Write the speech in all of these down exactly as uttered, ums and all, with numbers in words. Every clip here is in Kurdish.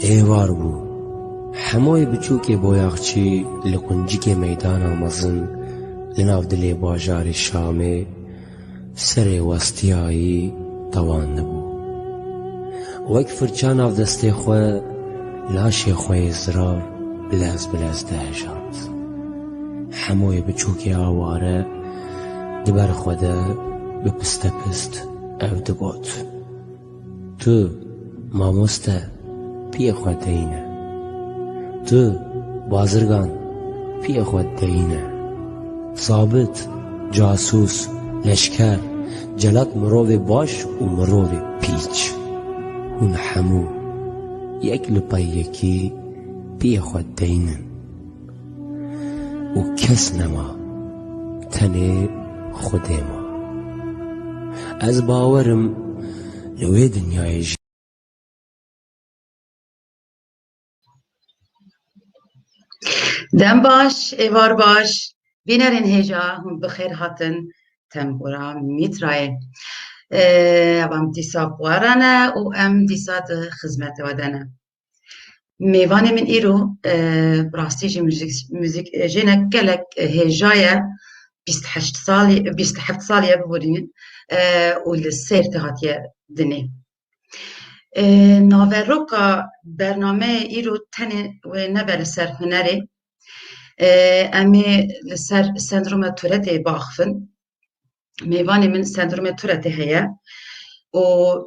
Êvar bû. Hemoyê biçûkê boyaxçî li quncikê meydana mezin li nav dilê bajarê Şamê serê westiyayî tewandibû. Wek firça nav destê xwe, laşê xwe yê zirar bilez bilez dihejand. Hemoyê biçûkê aware di ber xwe de bi pistepist ev digot. Tu, mamoste, piyê xwe deyîne. Tu, bazirgan, piyê xwe deyîne. Zabit, casûs, leşker, celat mirovê baş û mirovê pîç. Hûn hemû yek li pey yekî piyê xwe deyînin. Û kes nema, tenê Xwedê ma. Ez bawer im li wê dinyayê jî. Dem baş, êvar baş, bînerên hêja hûn bi xêr hatin tembûra Mîtrayê. Ev em dîsa bi we re ne û em dîsa di xizmetê we de ne. Mêvanê min îro, e, bi rastî jî muzîk, muzîk, e, jênek gelek, e, hêja ye, bîst heşt salî, bîst heft salî ye biborînin, e, û li Sêrtê hatiye dinê. E, naveroka bernameyê îro tenê wê nebe li ser hunerê. E, em ê li ser sendroma Turetê biaxivin. Mêvanê min sendromê Turetê heye û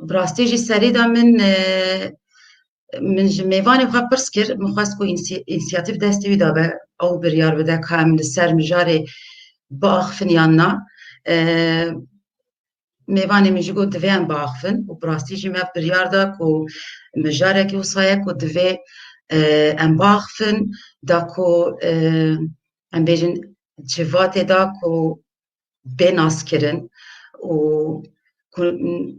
bi rastî jî serî de min, e, min ji mêvanê xwe pirs kir, min xwest ku însî-, însiyatîf destê wî de be, ew biryar bide ka em li ser mijarê biaxifin yan na. E, Mêvanê min jî got divê em biaxifin û bi rastî jî me biryar da ku mijarekî wisa ye ku divê, e, em biaxifin, da ku, e, em bêjin civatê da ku bê naskirin û ku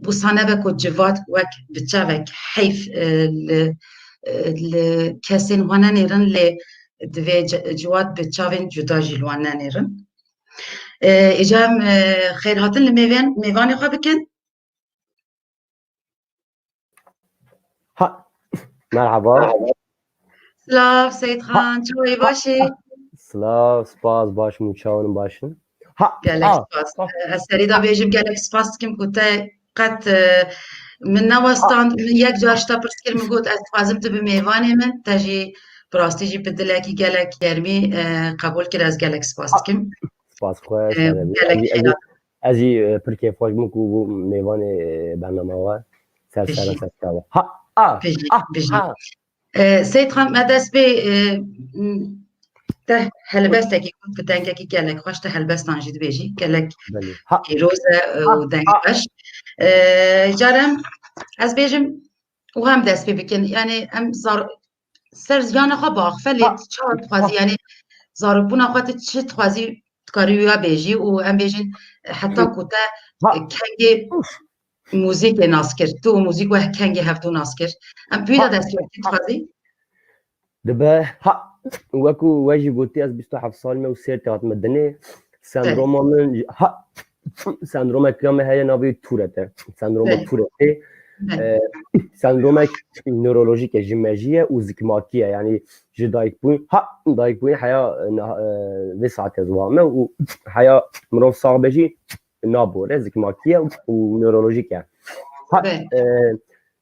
wisa nebe ku civat wek bi çavek heyf, e, li, e, li kesên xwe nenêrin, lê divê ci-, civat bi çavên cuda jî li wan nenêrin. E, îca em, e, xêr hatin li mêvên-, mêvanê xwe bikin. Ha, merhaba. Silav, Seyîd Xan, çawa yî, baş î? Silav, spas, baş im û çawan baş in. Ha, gelek ha, spas. Ha. Ez serî de bêjim, gelek spas dikim ku te qet, e, min newestan, min yek car ji te pirs kir, min got, ez dixwazim tu bi mêvanê min, te jî bi rastî jî bi dilekî gelek germî, e, qebûl kir, ez gelek spas dikim. Spas xwe, e, gelek xêr hat. Ez jî, e, pir kêfxweş bûm ku bû mêvanê, e, bernama we. Ser sera ser çava. Ha, a, bijî, a, bijî. Ha. E, Seyîd Xan, me dest pê, e, m, te helbestekî got, bi dengekî gelek xweş, te helbestan jî dibêjî. Gelek pîroz e, e, û deng xweş. E, carem, ez bêjim, û hem dest pê bikin. Yani em zar-, ser ziyana xwe biaxife, lê çawa dixwazî, yani zarokbûna xwe tu çi dixwazî, dikarî wî ya bêjî û em bêjin heta ku te kengê muzîkê nas kir, tu û muzîk wek kengê hevdû nas kir. Em pî de dest pê bikin, dixwazî? Dibe, ha, wekû we jî gotî, ez bîst û heft salî me û Sêrtê hatime dinê. Sendroma min, ha, sendromeke me heye, navê Tourette e. Sendroma Tourette. E, sendromek newrolojîk e, ji mejî ye û zikmakî ye. Yani ji dayikbûyîn, ha, dayikbûyîn heya, e, vê saetê ez wame û heya mirov sax be jî nabore, zikmakî ye û newrolojîk e. Ha, e,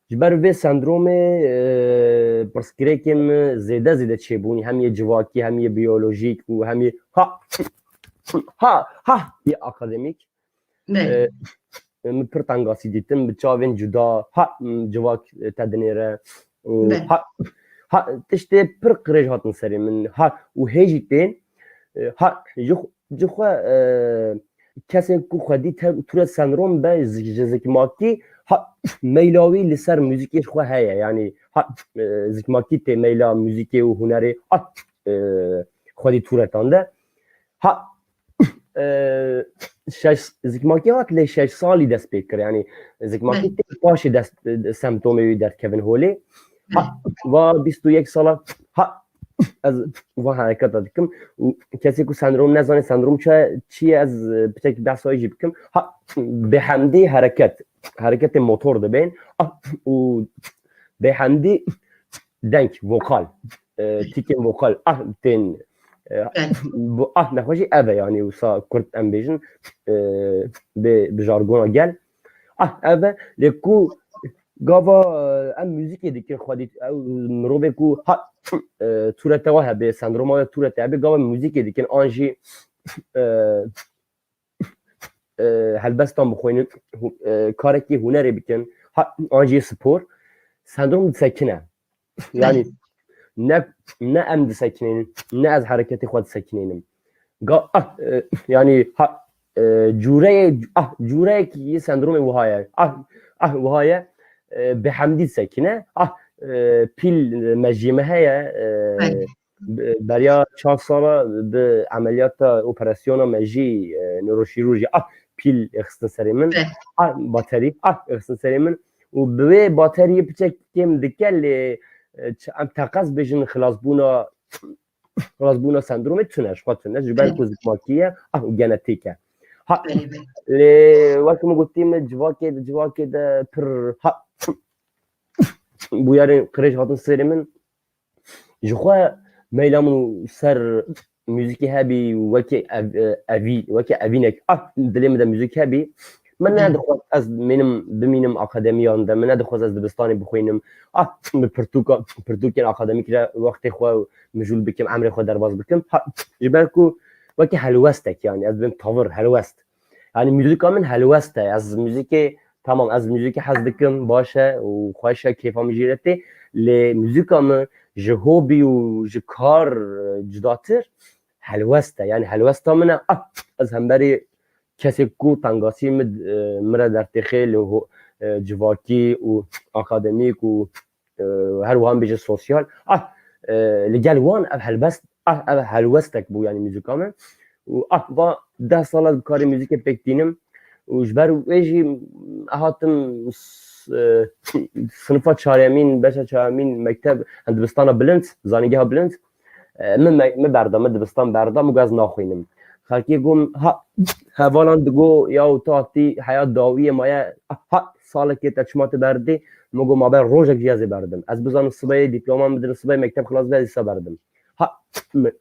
Ji ber vê sendromê, e, pirsgirêkên min zêde zêde çêbûnî, hem yê civakî, hem yê biyolojîk û hem yê ha, ha, ha, yê akademîk. E, min pir tengasî dîtin, bi çavên cuda, ha, civak te dinêre. Û ha, ha, tiştê pir qirêj hatin serê min. Ha, û hê jî tên, e, ha, ji xwe, ji xwe, e, kesên ku xwedî te-, Tourette sendrom be, zi-, ji zikmakî, ha, meyla wî li ser muzîkê ji xwe heye. Yani, ha, e, zikmakî tê meyla muzîkê û hunerê, ha, e, xwedî Tourettean de. Ha, e, şeş, zikmakî hat lê şeş salî dest pê kir. Yani, zikmakî tê paşê dest, semptomê wî derdikevin holê. Ha, va bîst û yek sala, ha, ez va hereketa dikim û kesê ku sendrom nezane, sendrom çi, çi ye, ez, e, piçekî behsa wê jî bikim. Ha, bêhemdî hereket, hereketê motor dibên. Ah, û bêhemdî deng, vokal, e, tîkên vokal, ah, tên, e, bu, ah, nexweşî ev e, yanî wisa kurt em bêjin, e, bi, bi jargona gel. Ah, ev e, lê ku gava, e, em muzîkê dikin xwedî, ew mirovê ku ha, e, Tourette wa hebe, sendroma Tourette hebe, gava muzîkê dikin, an jî, e, e, helbestan bixwînin, hu-, e, karekî hunerê bikin, ha, an jî spor, sendrom disekine. Yani ne, ne em disekinînin, ne ez hereketê xwe disekinînim. Ga, ah, e, yani ha, e, cûreyê, ah, cûreyekî yê sendromê wiha ye. Ah, ah, wiha ye, e, bêhemdî disekine. Ah, e, pîl, e, mejiyê me heye, e, Belê. Be-, beriya çar sala bi emeliyata operasyona me jî, e, nöroşîrurjî, ah, pîl xistin serê min, Be. ah, baterî, ah, xistin serê min û bi wê bateriyê piçek kêm dike lê, e, ç-, em teqez bêjin xilasbûna, xilasbûna sendromê tune, ji xwe tune, ji ber Be. ku zikmakî ye, ah, û genetîk e. Ha, Belê, belê. lê wek min gotî, min civakê, civakê de pir, ha, bûyerên qirêj hatin serê min, Ji xwe meyla min û ser muzîkê hebî, wekî ev-, e, evî-, wekî evînek, ah, dilê min de muzîk hebî, min Hı. nedixwest ez mênim, bimînim akademiyan de, min nedixwest ez dibistanê bixwînim. Ah, bi pirtûka-, pirtûkên akademîk re wextê xwe mijûl bikim, emrê xwe derbas bikim. Ha, ji ber ku wekî helwestek, yani ez dibêm tavir, helwest. Yani muzîka min helwest e. Ez muzîkê, tamam, ez muzîkê hez dikim, baş e û xweş e, kêfa min jê re tê. Lê muzîka min ji hobî û ji kar, e, cudatir helwest e. Yani helwesta min e. Ah, ez hemberî kesê ku tengasî min, e, min re dertêxê li ho-, e, civakî û akademîk û e, her wiha em bêjin sosyal. Ah, e, li gel wan ev helbest, ah, ev helwestek bû, yani muzîka me. Û ah, va deh sal ez bi karê muzîkê pêk tînim. Û ji ber wê jî hatim s-, e, sinifa çaremîn, beşa çaremîn mekteb, hem dibistana bilind, zanîngeha bilind. E, min me-, min berda, min dibistan berda, min got ez naxwînim. Xelkê got, ha, hevalan digo, ya û tu hatî heya dawiyê maye, ha, salekê te çima tu berdî? Min got, ma ber rojek jî ez ê berdim. Ez bizanim sibeyê dîploma min bidin, sibeyê mekteb xilas be, ez dîsa berdim. Ha, mi,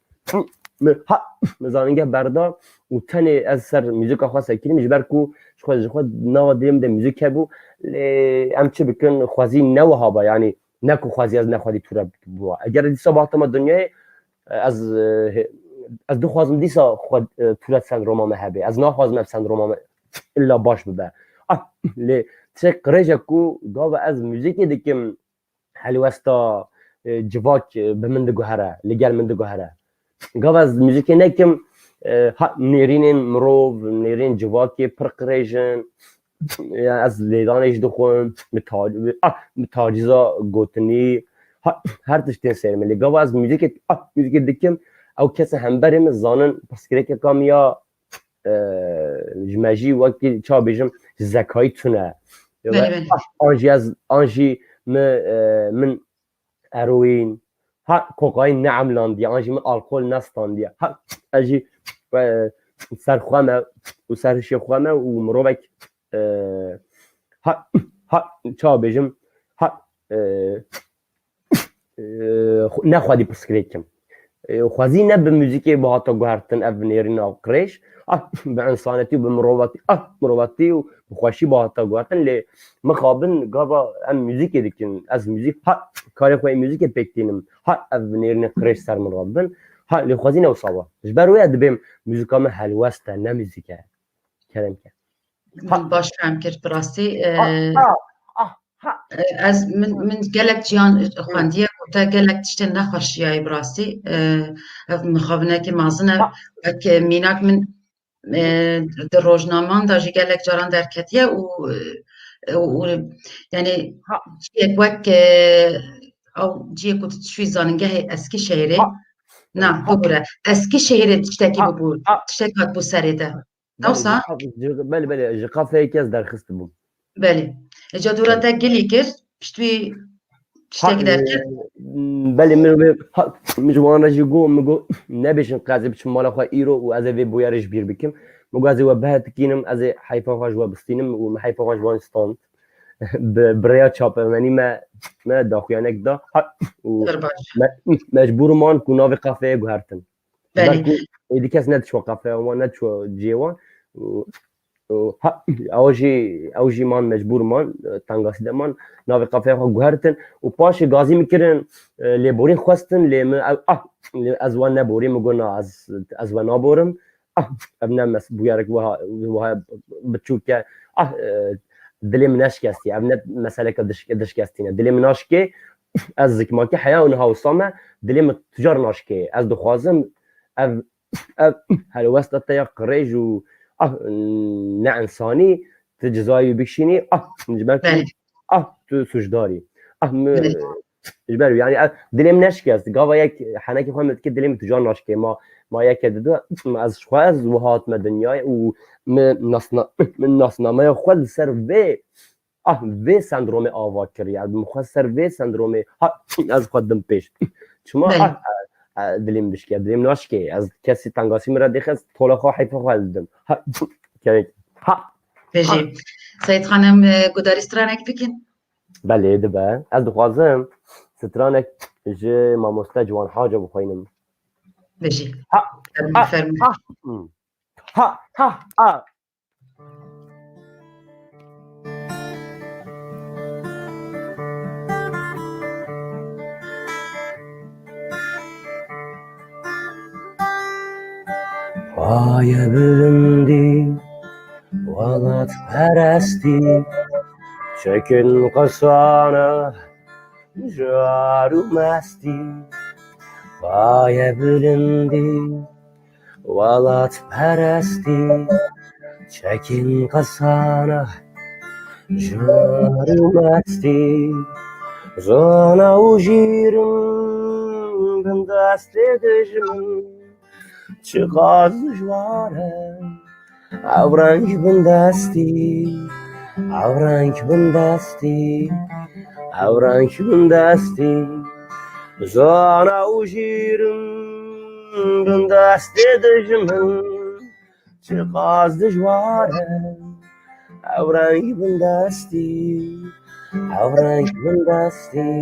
mi, ha, mi zanîngeh berda û tenê ez ser muzîka xwe sekinîm, ji ber ku ji xwe, ji xwe nava dilê min de muzîk hebû. Lê em çi bikin, xwezî ne wiha ba, yanî ne ku xwezî ez nexwedî tûre bûa. Eger dîsa bihata me dinyayê, ez, e, ez dixwazim dîsa xwe, e, tûret sendroma me hebe. Ez naxwazim ev sendroma me illa baş bibe. Ah, lê tiştek qirêj e ku gava ez muzîkê dikim, helwesta, e, civak, e, bi min diguhere, li gel min diguhere. Gava ez muzîkê nekim, e, ha, nêrînên mirov, nêrînên civakê pir qirêj in. Ya ez lêdanê jî dixwim, bi ta-, ah, bi tacîza gotinî, ha, her tiştên serê min. Lê gava ez muzîkê, ah, muzîkê dikim, ew kesên hemberê min zanin pirsgirêkeka min ya, e, ji me jî wekî çawa bêjim, ji zekayî tune. Belê, belê. Ah, an jî ez, an jî mi, e, min eroîn, ha, kokaîn neemlandiye, an jî min alkol nestandiye. Ha, ez jî, e, ser xwe me û ser hişê xwe me û mirovek, e, ha, ha, çawa bêjim, ha, e, e, xwe-, ne xwedî pirsgirêk kim. E, xwezî ne bi muzîkê bihata guhertin ev nêrîna qirêj. Ah, bi insanetî û bi mirovatî, ah, mirovatî û bi xweşî bihata guhertin. Lê mixabin gava em muzîkê dikin. Ez muzîk, ha, karê xwe yê muzîkê pêk tînim. Ha, ev nêrînê qirêj ser min re bibin. Ha, lê xwezî ne wisa ba. Ji ber wê dibêm muzîka min helwest e, ne muzîk e. Kerem ke. Min baş fehm kir, bi rastî, e, Ah, ah, ah, ha. e, ez, min, min gelek ciyan xwendiye, ku te gelek tiştên nexweş jiyayî, bi rastî. E, ev mixabinekî mezin e. Ha. Wek, e, mînak min, e, di rojnaman de jî gelek caran derketiye û, e, û, û, yani, Ha. ciyek wek, e, ew ciyê ku tu dişûyî zanîngehê Eskîşehîrê. Ha. Na, Ha. bibûre. Eskîşehîrê tiştekî Ha. bibû, Ha. tiştek hatibû serê te. Belê, Dewsa? ji qaf-, ji, belê, belê, ji kafeyekê ez derxistibûm. Belê. Îca dûra te gilî kir, piştî wî tiştekî Ha, derket. e, belê, min, min, ha, min ji wan re jî got, min got, nebêjin qezê biçim mala xwe îro û ez ê vê bûyerê ji bîr bikim. Min got, ez ê we bihetikînim, ez ê heyfa xwe ji we bistînim û min heyfa xwe ji wan stand. bi, bi rêya çapemenî me, me daxuyanek da. Ha, û Pir baş. me, mecbûr man ku navê qafeyê guhertin. Belê. Belkû êdî kes nediçwa qafeya wan, nediçwa cihê wan. Û, û, ha, ew jî, ew jî man mecbûr man, e, tengasî de man, navê qafeya xwe guhertin. Û paşê gazî min kirin, e, lêborîn xwestin, lê min ew, ah, lê ez wan neborî, min got, na, ez, ez we naborim. Ah, ev ne mes-, bûyerek wiha, wiha biçûk e. Ah, e, dilê min neşikestiye. Ev ne meseleke diş-, dişkestî ne. Dilê min naşikê, ez zikmakî heya û niha wisa me, dilê min tu car naşikê. Ez dixwazim ev, ev helwesta te ya qirêj û, ah, ne insanî, tu cizayê wî bikişînî, ah, ji ber ku, Belê. ah, tu sûcdarî. Ah, mi, Belê. ji ber, yani, ev, dilê min neşikest. Gava yek henekê xwe min dikê, dilê min tu car naşikê. Ma, ma yeke didu, ez ji xwe, ez wiha hatime dinyayê û min nasna-, min nasnameya xwe li ser vê, ah, vê sendromê ava kiriye. Ez min xwe ser vê sendromê, ha, ez xwe dim pêş. Çima, Belê. ah, e, e, dilê min bişkê, dilê min naşikê. Ez kesî tengasî min re dêxe, ez tola xwe heyfa xwe didim. Ha, kevek. Ha. Pêjî. Seyîd Xanim, e, gudarî stranek bikin. Belê dibe. Ez dixwazim stranek ji mamoste Ciwan Haca bixwînim. Bijî. Ha, Fermî, ha, fermî. ha, hmm. Ha, ha, ha. Paye bilindî, welatperestî, çekin qesana, car û mestî. Paye bilindî, welatperestî, çekin qesana, car û mestî. Zana û jîrim bin destê dijmin, çiqas dijwar e. Ev reng bin destî, ev reng bin destî, ev reng bin destî. Zana û jîrim bin destê dijmin, çiqas dijwar e. Ev reng bin destî, ev reng bin destî.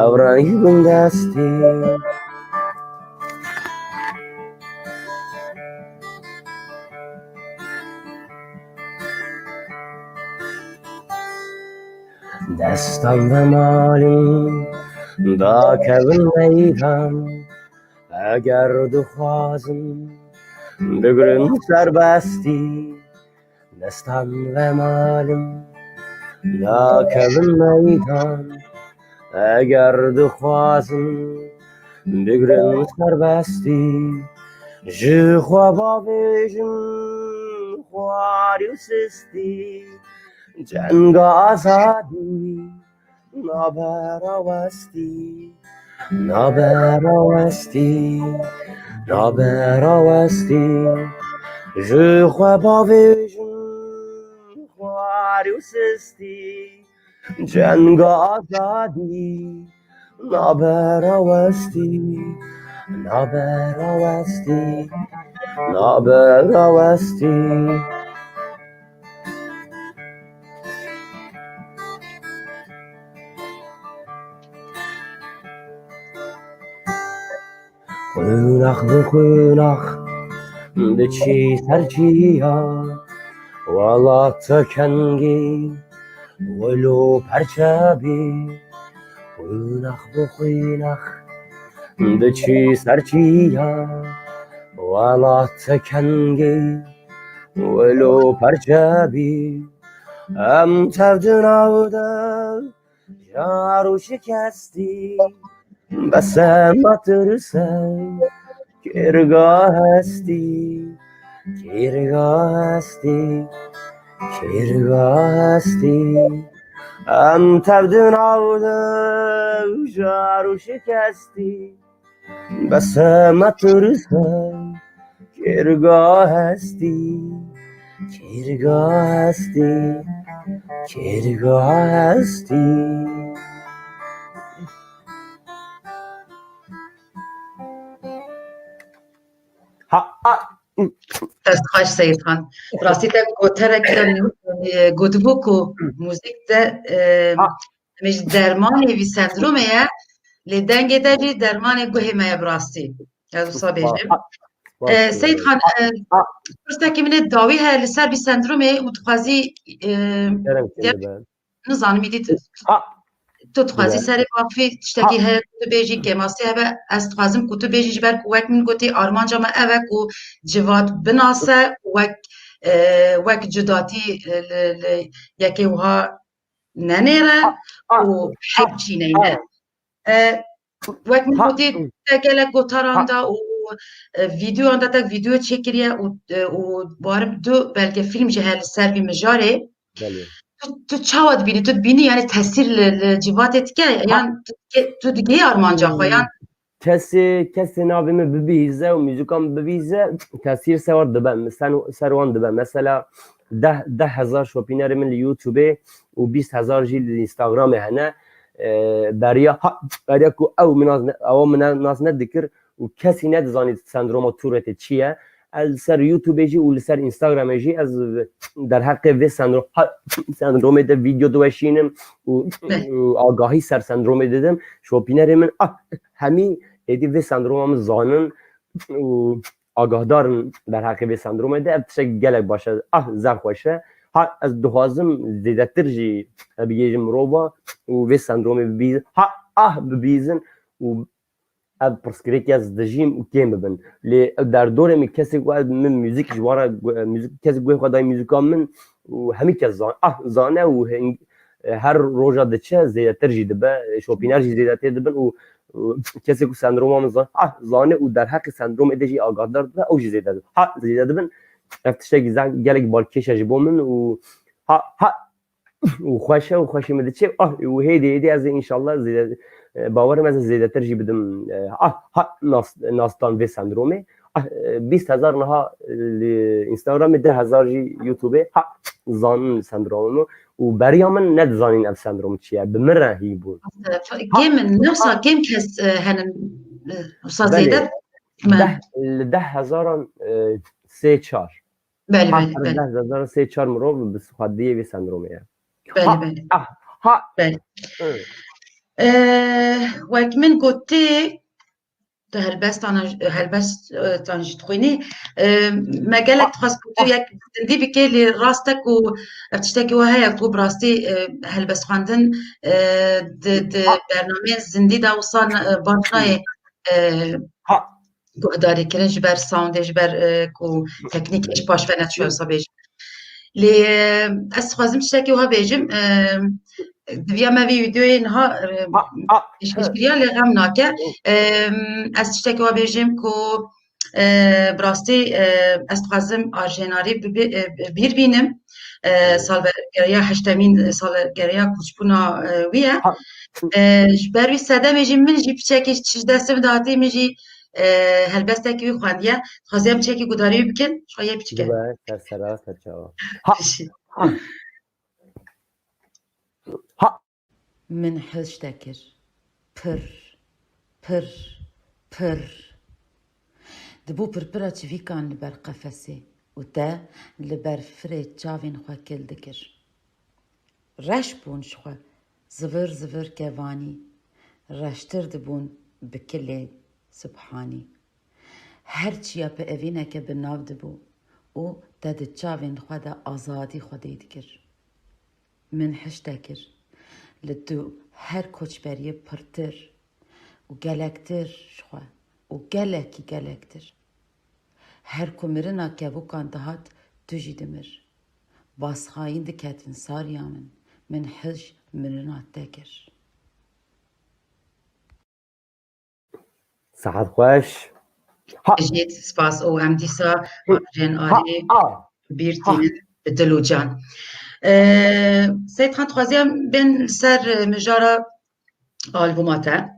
Ew reng bin destî. Destan ve malin dakevin meydan, eger dixwazin bigrin serbestî. Destan ve malin nakevin meydan, eger dixwazin bigrin serbestî. Ji xwe bavêjin xwarî û sistî, cenga azadî nabe rawestî, nabe rawestî, nabe rawestî. Ji xwe bavêjin xwarî û sistî, cenga azadî nabe rawestî, nabe rawestî, nabe rawestî. Qunax bi qunax diçî ser çiya, welat te kengî wilo perçe bî. Qunax bi qunax diçî ser çiya, welat te kengî wilo perçe bî. Em tev di nav de car û şikestî, bes e me tirs e, kêrga hestî, kêrga hestî, kêrga hestî. Em tev di nav de car û şikestî, bes e me tirs e, kêrga hestî, kêrga hestî, kêrga hestî. Ha, ha. Dest xweş Seyîd Xan. Rastî te goterek de, e, gotibû ku muzîk de, e, em ê ji dermanê vî sendromê ye, lê dengê te jî dermanê guhê me ye bi rastî. Ez wisa bêjim. E, Seyîd Xan, e, pirsekî min ê dawî heye li ser vî sendromê û dixwazî, e, Kerem ya, kêmî be. Nizanim îdî tu, Ha. tu dixwazî Dibe. serê mafî tiştekî Ha. heye ku tu bêjî, kêmasî hebe, ez dixwazim ku tu bêjî, ji ber ku wek min gotî, armanca me ev e ku civat binase, wek, e, wek cudatî, e, li, li yekê wiha nenêre Ha. Ha. û Ha. hep çîneyne. Ha. E, wek min Ha. gotî, te gelek gotaran Ha. da û, e, vîdeoyan da te vîdeo çêkiriye û, e, û barim du belgefîlm jî heye li ser vî mijarê. Belê. Tu, tu çawa dibînî? Tu dibînî, yani tesîr li, li civatê dike, Ha. yan tu dike-, tu digihî armanca xwe, Hmm. yan? Kesê, kesê navê min bibihîze û muzîka min bibihîze, tesîr ser wan dibe, ser, ser wan dibe. Mesela deh, deh hezar şopînerê min li YouTubeê û bîst hezar jî li Instagramê hene. E, beriya, ha, beriya ku ew min nas ne-, ewa min nas nedikir û kesî nedizanî sendroma Touretteê çi ye. Ez li ser YouTubeê jî û li ser Instagramê jî ez derheqê vê sendro-, ha, sendromê de vîdeo diweşînim û, Be. û agahî ser sendromê didim. Şopînerê min, ah, hemî êdî vê sendroma min zanin û agahdarin derheqê vê sendromê de. Ev tiştek gelek baş e. Ah, zaf xweş e. Ha, ez dixwazim zêdetir jî bigihêjim mirova û vê sendromê bibîzin. Ha, ah, bibîzin û ev pirsgirêk ez dijîm û kêm bibin. Lê ev derdorê min kesê ku ez min muzîk ji wan re gu-, muzîk, kesê guhê xwe dayî muzîka min û hemî kes zan-, ah, zane û hing-, her roja diçe zêdetir jî dibe, şopîner jî zêdetir dibin û, û kesê ku sendroma min zan-, ah, zane û derheqê sendromê de jî agahdar dibe, ew jî zêde dibe. Ha, zêde dibin. Ev tiştekî zan-, gelek balkêş e ji bo min û ha, ha, û xweş e û xweşê min diçe. Ah, û hêdî hêdî ez ê înşallah zêde, e, bawerim ez ê zêdetir jî bidim. E, ah, ha, nas-, nastan vê sendromê. Ah, e, bîst hezar niha, e, li Instagramê, deh hezar jî YouTubeê. Ha, zanin sendroma min. Û beriya min nedizanîn ev sendrom çi ye. Bi min re hî bûn. Kêm in, ne wisa kêm kes, e, henin, e, wisa Belê. zêde me. Deh, li deh hezaran, e, sê çar. Belê, Ha, belê, her belê. deh hezar sê çar mirov bi xwediyê vê sendromê ye. Belê, Ha, belê. ah, ha. Belê. Hı. Ee, wek min gotî, tu helbestan, helbestan jî dixwînî. Ee, me gelek Ha, dixwest ku tu ha. yek zindî bikê, lê rast e ku ev tiştekî we heye ku bi rastî, e, helbest xwendin, e, di, di Ha. bernameyên zindî de wisa ne, e, baş nayê, e, Ha. guhdarî kirin ji ber soundê, ji ber, e, ku teknîkê ji paş ve nedişiyor wisa bêjim. Lê, e, ez dixwazim tiştekî wiha bêjim, e, diviya me vî vîdeoyê niha, e, Ha, ha. pêşkêş kiriya, lê xem nake. E, ez tiştekî wiha bêjim ku, e, bi rastî, e, ez dixwazim Arjênarî bi, bi, e, bîr bînim. E, Evet. salvergeriya, heştemîn salvergeriya koçbûna, e, wî ye. Ha. E, ji ber wî sedemê jî min jî piçekî çi ji destê min de hatî, min jî e, helbestekî wî xwendiye. Dixwaziyam çekî gudarî wî bikin. Ji xwe yê piçik e. Dibe, ser sera, ser çava. Ha. Pişî. Ha. Ha. Min hişte kir. Pir, pir, pir. Dibû pirpira çivîkan li ber qefesê û te li ber firê çavên xwe kil dikir. Reş bûn ji xwe, zivir zivir kevanî, reştir dibûn bi kilê subhanî. Her çiya bi evîneke bi nav dibû û te di çavên xwe de azadî xwedê dikir. Min hişte kir, li tu her koçberiyê pirtir û gelektir ji xwe û gelekî gelektir. Her ku mirina kevûkan dihat, tu jî dimir. Basxayîn diketin sariya min, min hij mirina te kir. Saet xweş. Ha. Jêt spas û em dîsa Ha. Arjên Ha. Arî Ha. bîr Ha. tînin bi dil û can. Ee, Seyîd Xan, dixwaziyam bên ser, e, mijara albûma te.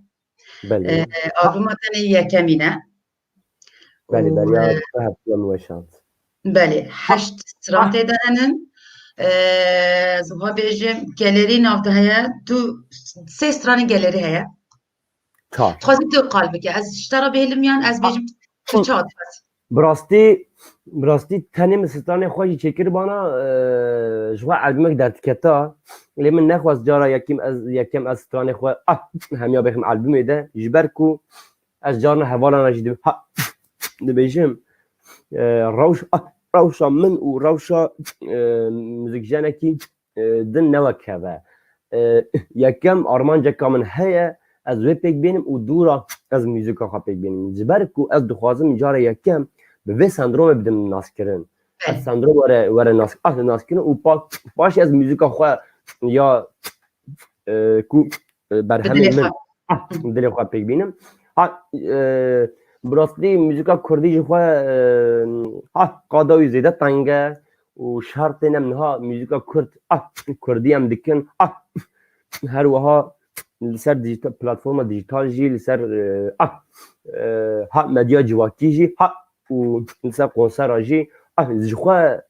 Belê. Ee, albûma te nê yekemîn e. Belê, Û, beriya e, du heftiyan weşand. Belê, Ha. heşt stran Ha. tê de henin. Ee, ez wiha bêjim, gelerî nav de heye, du, sê stranên gelerî heye. Çar. Dixwazî tu qal bike. Ez ji te re bihêlim yan ez Ha. bêjim tu çawa dixwazî? Bi rastî, bi rastî tenê min stranê xwe jî çêkiribana, e, ji xwe albûmek derdiketa. Lê min nexwest cara yekîm ez, yekem ez stranê xwe, ah, hemiya bêxim albûmê de. Ji ber ku ez carna hevalana jî dib-, ha, dibêjim, e, rewş-, ah, rewşa min û rewşa, e, muzîkjenekî e, din ne wek hev e. E, yekem armanceka min heye, ez wê pêk bînim û dû ra ez muzîka xwe pêk bînim. Ji ber ku ez dixwazim cara yekem bi vê sendromê bidim naskirin. Ez sendrom were, were nas-, ah, naskirin û pa-, paşê ez muzîka xwe ya, e, ku, e, berhemê min, ah, dilê xwe pêk bînim. Ha, e, bi rastî muzîka kurdî ji xwe, e, ha, qada wî zêde teng e û şertên em niha muzîka kurd, ah, kurdî em dikin, ah, her wiha li ser dîjîta-, platforma dîjîtal jî, li ser, e, ah, e, ha medya civakî jî, ha û li ser konsera jî, ah, ji xwe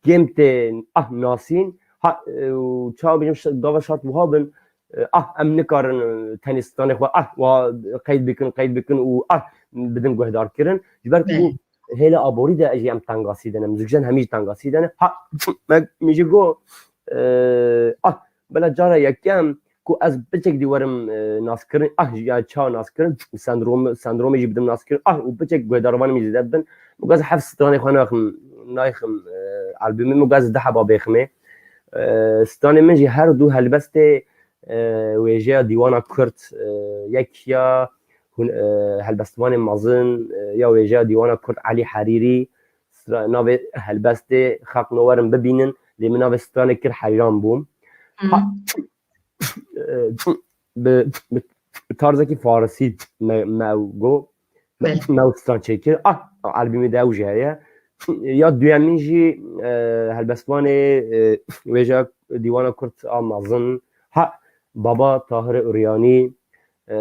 kêm tê, ah, nasîn, ha, e, û çawa bêjim, ş-, gava şart wiha bin, e, ah, em nikarin, e, tenê stranê xwe, ah, wa qeyd bikin, qeyd bikin û, ah, bidin guhdarkirin. Ji ber ku hêla aborî de jî em tengasî de ne, muzîkjen hemî jî tengasî de ne. Ha, me, min jî got, e, ah, bela cara yekem ku ez piçek dî werim, e, naskirin, ah, ya çawa naskirin, sendrom-, sendromê jî bidim naskirin, ah, û piçek guhdarvanê min jî zêde bibin. Min got ez heft stranê xwe naxim, naxim, e, albûmê, min got ez du heba bêximê. E, stranê min jî her du helbestê, e, wêjeya dîwana kurd, e, yek ya hûn, e, helbestvanê mezin, e, ya wêjeya dîwana kurd Elî Herîrî, stra-, navê helbestê xelq no werin bibînin, lê min navê stranê kir heyran bûm. Ha, e, bi, bi, bi tarzekî farisî me, me ew got, me, Belê. me ew stran çêkir. Ah, albûmê de ew jî heye. Ya duyemîn jî, e, helbestvanê, e, wêjeya dîwana kurd a mezin. Ha, Baba Tahir Uryanî, e,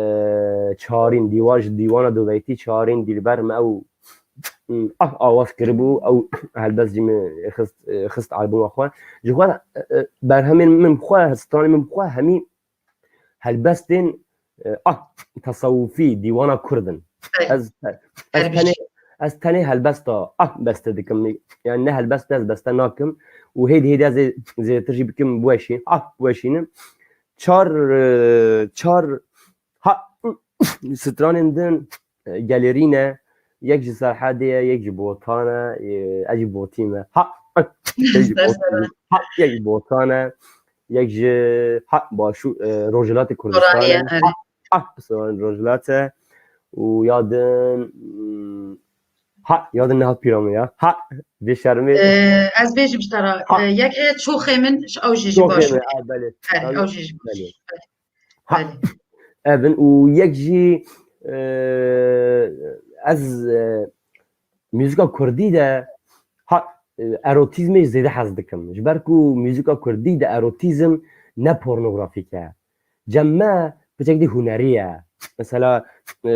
çarîn dîwa-, ji dîwana dubeytî çarîn Dîlber me ew, ah, awaz kiribû, ew helbest jî min xist, xist albûma xwe. Ji xwe, e, e, berhemên min bi xwe, stranên min bi xwe hemî helbestên, e, ah, tesewufî, dîwana kurd in. Hey. Ez, ez Her tenê, bişî. ez tenê helbesta, ah, beste dikim. Yani ne helbest ez beste nakim. Û hêdî hêdî ez ê zêdetir jî bikim biweşî-, ah, biweşînim. Çar, e, çar, ha, stranên din, e, gelêrî ne. Yek ji Serhedê ye, yek ji Botan e, e, ez jî Botî me. Ha, yek ji Botan e. Ha, yek ji Botan e. Yek ji, ha, Başû-, e, Rojhilatê Kurdistanê. Oraniye, evet. Ha, ha, Rojhilat e. Û ya din, hmm, ha, ya din nehat pîra min ya. Ha, bê şermê. Ee, ez bêjim ji te re. Ha. Ee, yek heye Çoxê Min, ew jî ji Çoxê Başûrê. Min, ha, belê. Belê, Belê. ew jî ji Belê. Başûrê. Ha, Belê. Evin û yek jî, e, ez, e, muzîka kurdî de ha, e, erotîzmê zêde hez dikim. Ji ber ku muzîka kurdî de erotîzm ne pornografîk e. Cem me piçek dî hunerî ye. Mesela, e,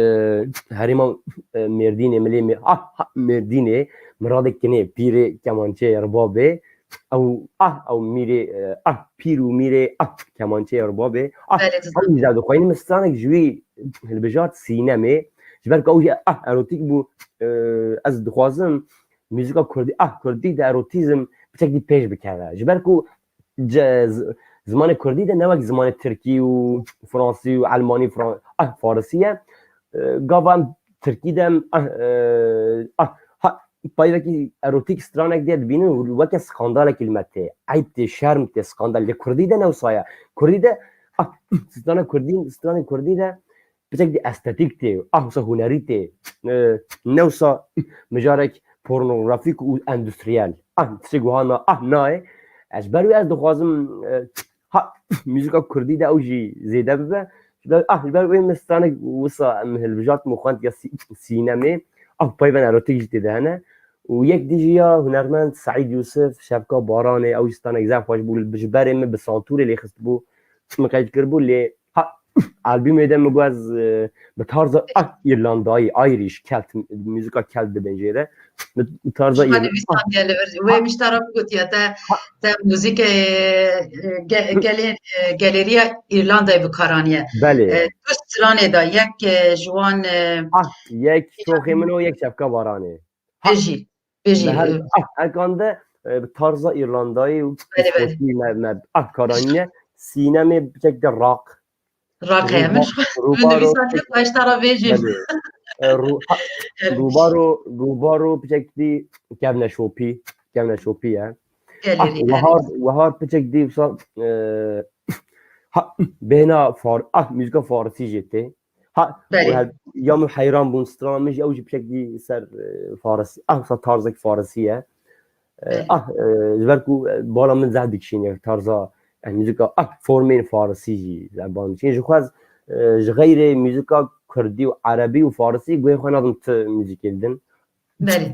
herêma, e, Mêrdînê, milê Mêr-, ah, ha, Mêrdînê, miradê kinê, pîrê, kemançeyê, ribabê, ew, ah, ew mîrê, e, ah, pîr û mîrê, ah, kemançeyê, ribabê, ah, Belê, dizan. ew jî dixweynim stranek ji wî hilbijart Sînemê, ji ber ku ew jî, ah, erotîk bû, e, ez dixwazim muzîka kurdî, ah, kurdî de erotîzm piçek dî pêş bikeve. Ji ber ku ce-, z-, zimanê kurdî de ne wek zimanê tirkî û fransî û elmanî, fran-, ah, farisî ye. E, gava em tirkî de em, ah, e, ah, ha, payvekî erotîk stranek diye dibînin û weke skandalekî li me tê. Eyb tê, şerm tê, skandal. Lê kurdî de ne wisa ye. Kurdî de, ah, strana kurdî, stranê kurdî de piçek dî estetîk tê, ah, wisa hunerî tê, e, ne wisa mijarek pornografîk û endustriyel. Ah, tiştek wiha na, ah, nayê. Ez ji ber wê ez dixwazim, e, ha, muzîka kurdî de ew jî zêde bibe. Ji ber, ah, ji ber wê min stranek wisa em hilbijartin û xwend ya sî-, sînemê. Ah, peyvên erotîk jî tê de hene. Û yek dî jî ya hunermend Seîd Yûsif, Şevka Baranê, ew jî stranek zaf xweş bû, ji berê min bi santûrê lê xistibû, min qeyd kiribû, lê ha, albûmê de min got ez, e, bi tarza, ah, Îrlandayî, Irish, Celt, muzîka Celt dibên jê re. Bi tarza Ji xwe Îrla-, nivîsandiye li vir. Wê Ha. min ji te re bigotiye, te, Ha. te muzîkê, e, ge-, gelê, e, gelêriya Îrlandayê bi kar aniye. Belê. E, du stranê de, yek, e, ji wan, e, Ah, yek Çoxê Min û yek Şevka Baranê. Vêjî. Vêjî. Her, ah, ekande, e, tarza Îrlandayî û Belê, belê. Îskotî me, me, ah, karanîne, sînemê piçek de rak. Rak heye, min Rûba-, min rûbaro, dibîstan hep başta ra vêjî. Belê. E, rû-, ha, rûbaro, rûbaro piçek dî kevneşopî, kevneşopî ye. Gelê Ah, rî, wehar, wehar piçek dî wisa, e, ha, bêhna far-, ah, muzîka farisî jê tê. Ha, Belê. Her, ya min heyran bûn, strana min jî ew jî piçek dî ser, e, farisî, ah, wisa tarzek farisî ye. E, Belê. Ah, e, ji ber ku, e, bala min zehf dikişîne tarza, e, muzîka, ah, formên farisî jî zehf bala min dikişîne. Ji xwe ez, e, ji xeyrê muzîka kurdî û erebî û farisî guhê xwe nadim ti muzîkê din. Belê.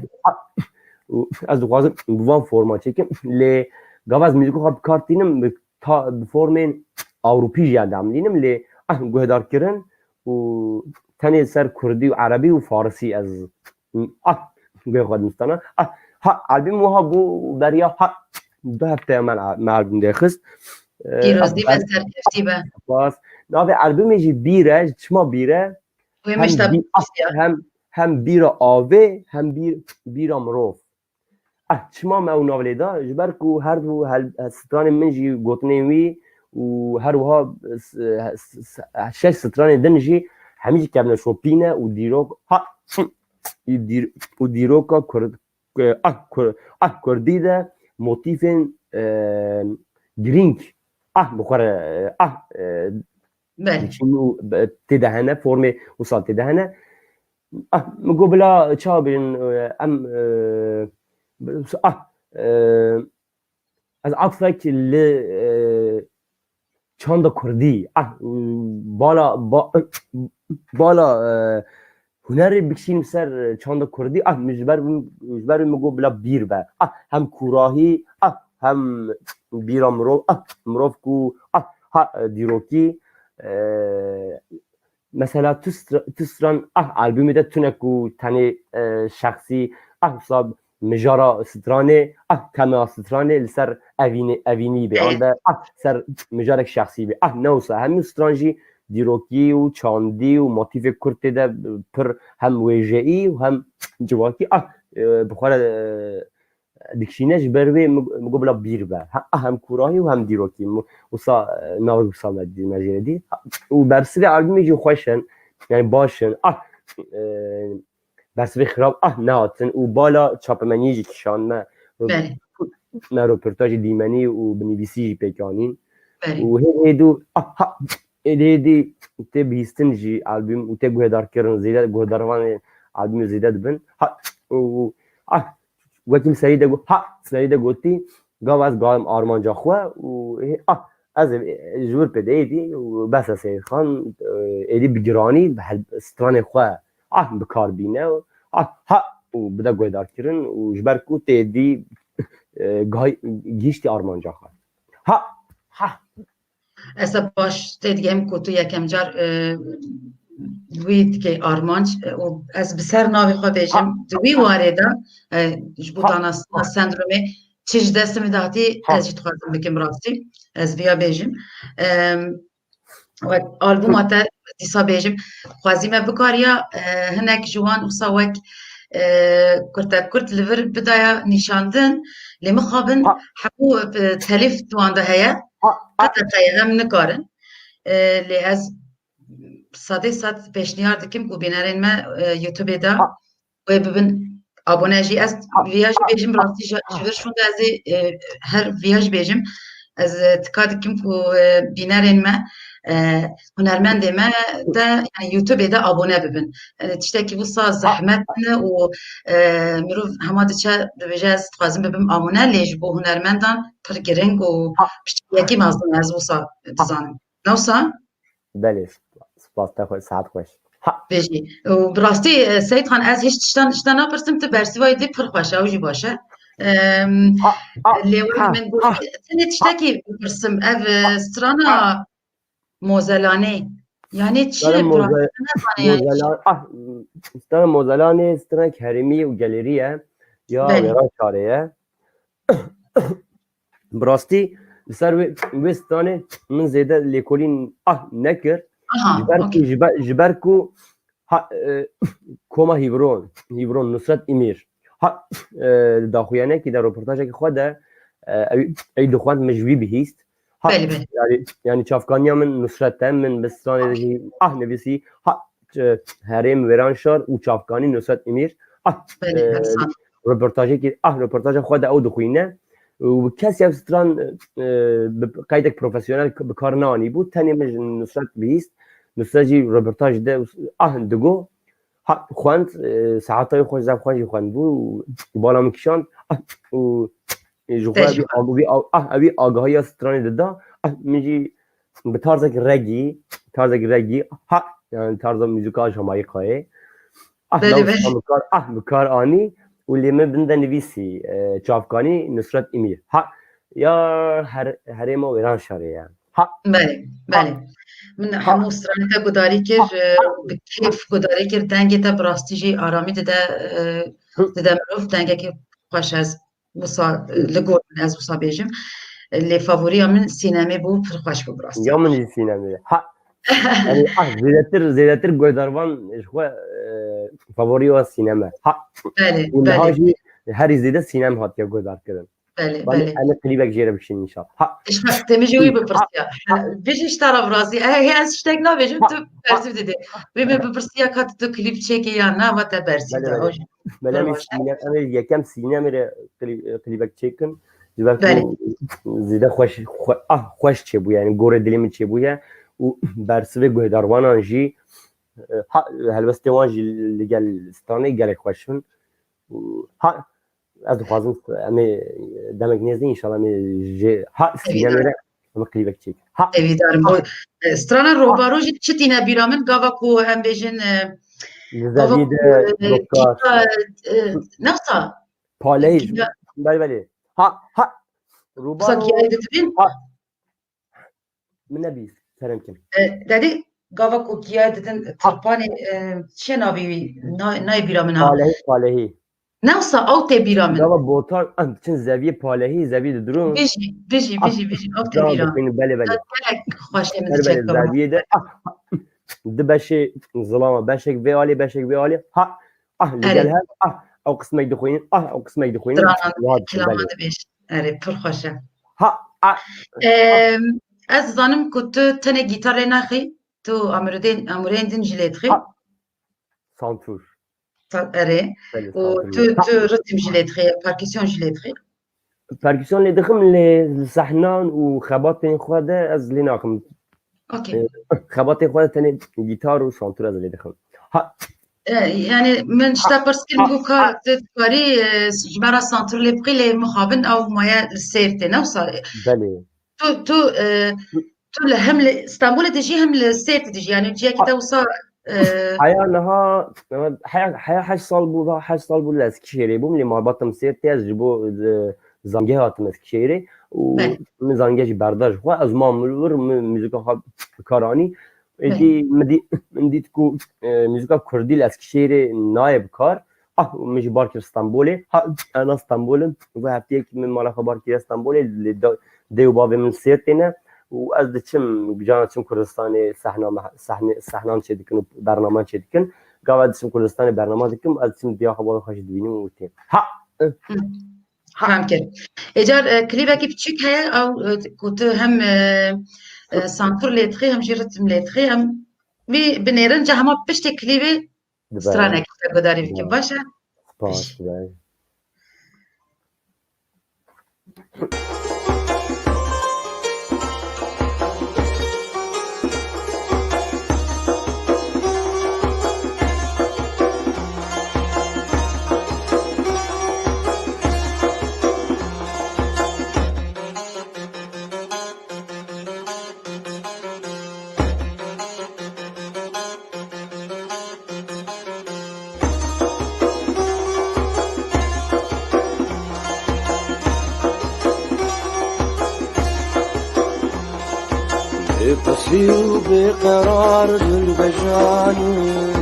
Û ez dixwazim bi van forma çêkim, lê gava ez muzîka xwe bi kar tînim, bi ta-, bi formên Ewropî jî em dimînim, lê, ah, guhdarkirin û tenê ser kurdî û erebî û farisî ez, ah, guhê xwe dimistana. Ah, ha, albûm wiha bû beriya, ha, du hefteye me, me albûm derxist. Eh, Pîrozî ah, be, serkeftî be. Spas. Navê albûmê jî Bîr e, çima Bîr e? Wê Hem mişta bî-, bîstiya. hem, hem bîra avê, hem bîr-, bîra mirov. Ah, çima me ew nav lê da? Ji ber ku her du hel-, stranên min jî gotinên wî û her wiha s-, s-, s-, şeş stranên din jî hemî jî kevneşopî ne û dîrok, ha, û dîr-, û dîroka kurd, ah, kur-, ah, kurdî de motîfên, e, girîng, ah, bi xwe re, ah, e, Belê. Çin û be-, tê de hene, formê wisa tê de hene. Ah, min got bila çawa bêjin, e, em, e, ah, e, ez atfek li, e, çanda kurdî, ah, bala, ba-, bala, e, hunerê bikişînim ser çanda kurdî, ah, min ji ber, ji ber min got bila bîr be. Ah, hem kûrahî, ah, hem bîra mirov, ah, mirov ku, ah, ha, dîrokî, e, mesela tu stra-, tu stran, ah, albûmê de tune ku tenê, e, şexsî, ah, wisa mijara stranê, ah, tema stranê li ser evînê, evînî bê, Ê. an de, ah, ser mijarek şexsî bê. Ah, ne wisa, hemû stran jî dîrokî û çandî û motîfê kurd tê de pir hem wêjeyî û hem civakî, ah, e, bi xwe re, e, dikişîne ji ber wê min, min got bila bîr be. Ha, ah, hem kûrahî û hem dîrokî. Min wisa, e, navek wisa me dî, me jê re dî. Ha, û bersivê albûmê jî xweş in, yani baş in. Ah, e, bersivê xirab, ah, nehatin û bala çapemeniyê jî kişand me. Belê. Me roportajê dîmenî û bi nivîsî jî pêk anîn. Belê. Û hê, hê dû, ah, ha, hê dî, hê dî tê bihîstin jî albûm û tê guhdarkirin zêde, guhdarvanê albûmê zêde dibin. Ha, û, ah, wekî min serî de got, ha, serî de gotî, gava ez galim armanca xwe û, hê, ah, ez ê, ji wir pê de êdî û bes e Seyîd Xan, e, êdî bi giranî, bi hel-, stranê xwe, ah, bi kar bîne, ah, ha, û bide guhdarkirin û ji ber ku tê dî, e, gay-, gihîştî armanca xwe. Ha, ha. Ez ê baş tê digem ku tu yekem car, e, wî dike armanc, e, û ez bi ser navê xwe bêjim, Ha. di wî warê de, e, ji bo Ha. danastina Ha. sendromê çi ji destê min de hatî, Ha. ez jî dixwazim bikim rastî. Ez viya bêjim. Em, wek albûma te dîsa bêjim, xwezî me bikariya, e, hinek ji wan wisa wek, e, kurtekurt li vir bidaya nîşandin, lê mixabin Ha. hemû, e, telîf di wan de heye. Ha. Ha. Qet heye, em nikarin. E, lê ez sedê sed pêşniyar dikim ku bînerên me, e, YouTube-ê de Ha. wê bibin abone jî. Ez Ha. viya jî bêjim, rastî ji, Ha. ji vir şûnde ez ê, e, her viya jî bêjim. Ez, e, tika dikim ku, e, bînerên me, e, hunermendê me de, yani YouTube-ê de abone bibin. Yani tiştekî wisa Ha. zehmet ne û, e, mirov hema diçe dibêje ez dixwazim bibim abone, lê ji bo hunermendan pir giring û Ha. piştgiriyekî mezin e, ez wisa Ha. dizanim. Ne wisa? Belê, spas, te xwe, saet xweş. Ha. Bêjî. Û bi rastî, e, Seyîd Xan, ez hîç tiştan, tiştan napirsim, tu bersîva yê dî pir xweş e, ew jî baş e. Em, Ha, ha, lê were ha, min got, ha. tenê tiştekî bipirsim, ev, e, strana Ha. Mozelanê, yani çi Strana ye? Moze-, Mozelan-, ah, strana Mozelanê, strana herêmî û gelerî ye. Ya Belê. Wêranşarê ye. Bi rastî li ser wê, wê stranê min zêde lêkolîn, ah, nekir. Aha, Ji ber ku, okey. ji ber, ji ber ku ha, e, koma Hîvron, Hîvron Nusret Îmîr. Ha, e, daxuyanekî de, roportajekî xwe de, e, ew, ew dixwend, min ji wî bihîst. Ha, Belê, belê. yani, yani çavkaniya min Nusret e, min bi stranê de jî ah nivîsî. Ha, e, herêm Wêranşar û çavkanî Nusret Emîr. Ah, Belê, e, efsane. roportajekî, ah, roportaja xwe de ew dixwîne. Û kes ev stran, e, bi qeydek profesyonel bi kar neanîbû. Tenê min ji Nusret bihîst. Nusret jî roportaj de ah digo. Ha, xwend, e, saeta wê xweş, zaf xweş jî xwendibû û bala min kişand. Ah, û ji xwe Te wî jî xwend. ag-, wî ag-, ah, wî agahiya stranê dida. Ah, min jî bi tarzek regî, tarzek regî, ha, yani tarza muzîka Jamayîkayê. Ah, Belê, law belê. bi kar, ah, bi kar anî û lê min bin de nivîsî, e, çavkanî Nusret Emîr. Ha, ya her-, herêma Wêranşarê ye. Ha. Belê, Ha. belê. Min Ha. hemû stranê te gudarî kir, Ha. e, Ha. bi kêf gudarî kir. Dengê te bi rastî jî aramî dide, e, Hı. dide mirov. Dengekî xweş ez wisa, e, li gor min ez wisa bêjim. E, lê favoriya min sînemê bû, pir xweş bû bi rastî. Ya min jî sînemê. Ha. Yani, ah, zêdetir, zêdetir guhdarvan ji xwe, e, favoriya sîneme. Ha. Belê, Û niha belê. jî herî zêde sînem hatiye guhdarkirin. Belê, Belê, belê. em ê klîbek jê re bikişînin inşallah. Ha. Îşte, te min jî wî Ha. bipirsiya. Ha. Bijî ji te re bi rastî. Eh, hê ez tiştek nabêjim, Ha. tu Ha. bersîv didê. Wê min bipirsiya ka tu klîb çêkî ya na, va te bersîv Belê, da. belê. Belê, em ê Roj. sîne-, em ê yekem sînemê re klî-, klîbek çêkin. Ji ber ku Belê. zêde xweş, xwe-, ah, xweş çêbûye, yani gorê dilê min çêbûye. Û bersivê guhdarvanan jî, e, ha, helbestê wan jî li gel stranê gelek xweş in. Û ha, Ez dixwazim em ê demek nêzdî, înşallah, em ê jê ha Evî sînemê de. re em ê klîbek çêkin. Ha, Evî darim. ha. E, strana Rohbaro jî çi tîne bîra min? Gava ku em bêjin, e, Li gava Zevî ku, de e, Doktor. gîta, e, newsa Paleyî. gîta Belê, belê. Ha, ha. Rohbaro. Giyayê didibîn? Ha. Min nebîst, kerem kin. E, dedî, gava ku giyayê didin, tirpanê, e, çi navê wî? Na-, nayê bîra min ha. Palehî, palehî. Newsa ew tê bîra min. Gava botan, em diçin zeviyê palehî, zevî didirûn. Bijî, bijî, Ha, bijî, bijî, ew tê can bîra min. dixwînin, belê, belê. Gelek xweş tê min Belê, belê, diçe zeviyê de, ah, di beşê zilama, beşek vê alî, beşek vê alî. Ha, ah, li Erê. gel her, ah, ew qismek dixwînin, ah, ew qismek dixwînin. Stranan, Wad, kilaman belê. dibêj. Erê, pir xweş e. Ha, a, Em, ez zanim ku tu tenê gîtar lê naxî, tu amûrên, amûrên din jî lê dixî. Ha. Santûr. Sa-, erê. Belê, Û santûr. tu, Ha. tu ritim jî lê dixî, perkûsyon jî lê dixî. Perkûsyon lê dixim, lê li sehnan û xebatên xwe de ez lê naxim. Okey. E, xebatên xwe de tenê gîtar û santûr ez lê dixim. Ha. E, yani min ji te pirs kirin, Ha, ku ka ha. tu dikarî, e, ji me re santûr lê bixî, lê mixabin ew maye li Sêrtê, ne wisa? Belê. Tu, tu, e, tu li hem li Stenbolê dijî hem li Sêrtê dijî, yani ciyekî te wisa, e, Heya niha, heya, heya heşt sal bû, va heşt sal bû li Eskişehirê bûm, lê malbatim Sêrtê, ez ji bo, e, zangehê hatim Eskişehirê û Belê. min zangeh jî berda ji xwe, ez mam li wir, min muzîka xwe bi kar anî. Êdî Belê. min dî-, min dît ku, e, muzîka kurdî li Eskişehirê nayê bi kar. Ah, min jî bar kir Stenbolê. Ha, ez na Stenbol im. Vê heftiyekî min mala xwe bar kiriye Stenbolê. Lê da-, dê û bavê min Sêrtê ne. Û ez diçim, cana diçim Kurdistanê sehna me-, sehne-, sehnan çêdikin û bernaman çêdikin. Gava diçim Kurdistanê bernama dikim, ez diçim diya xwe bavê xwe jî dibînim û têm. Ha! Hı. Fem kir. Êcar, e, klîbekî piçûk heye, ew, e, ku tu hem, e, e, santûr lê dixî, hem jî ritim lê dixî, em vî binêrin, ca hema piştê klîbê Dibe. stranek te gudarî bikim, Dibe. baş e? Spas, Pişt. dibe. Bê pesî û bê qerar dilbejan in,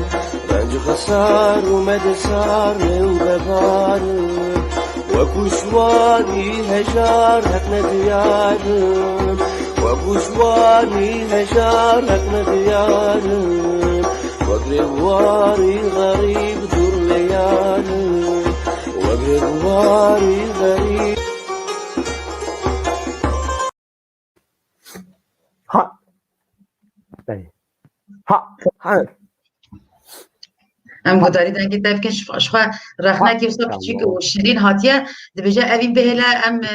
renc xesar û medesar rê û bevar in. Wekû şiwanî hejar heq ne diyar in, wekû şiwanî hejar heq ne diyar in. Wek rêwarî xerîb dûr lê yar in, Februarî zerî. Ha. Belê. Ha. Ha. Em guhdarî dengê te bikin, ji xwe rexnekî wisa piçûk û şirîn hatiye, dibêje evîn bihêle, em, e,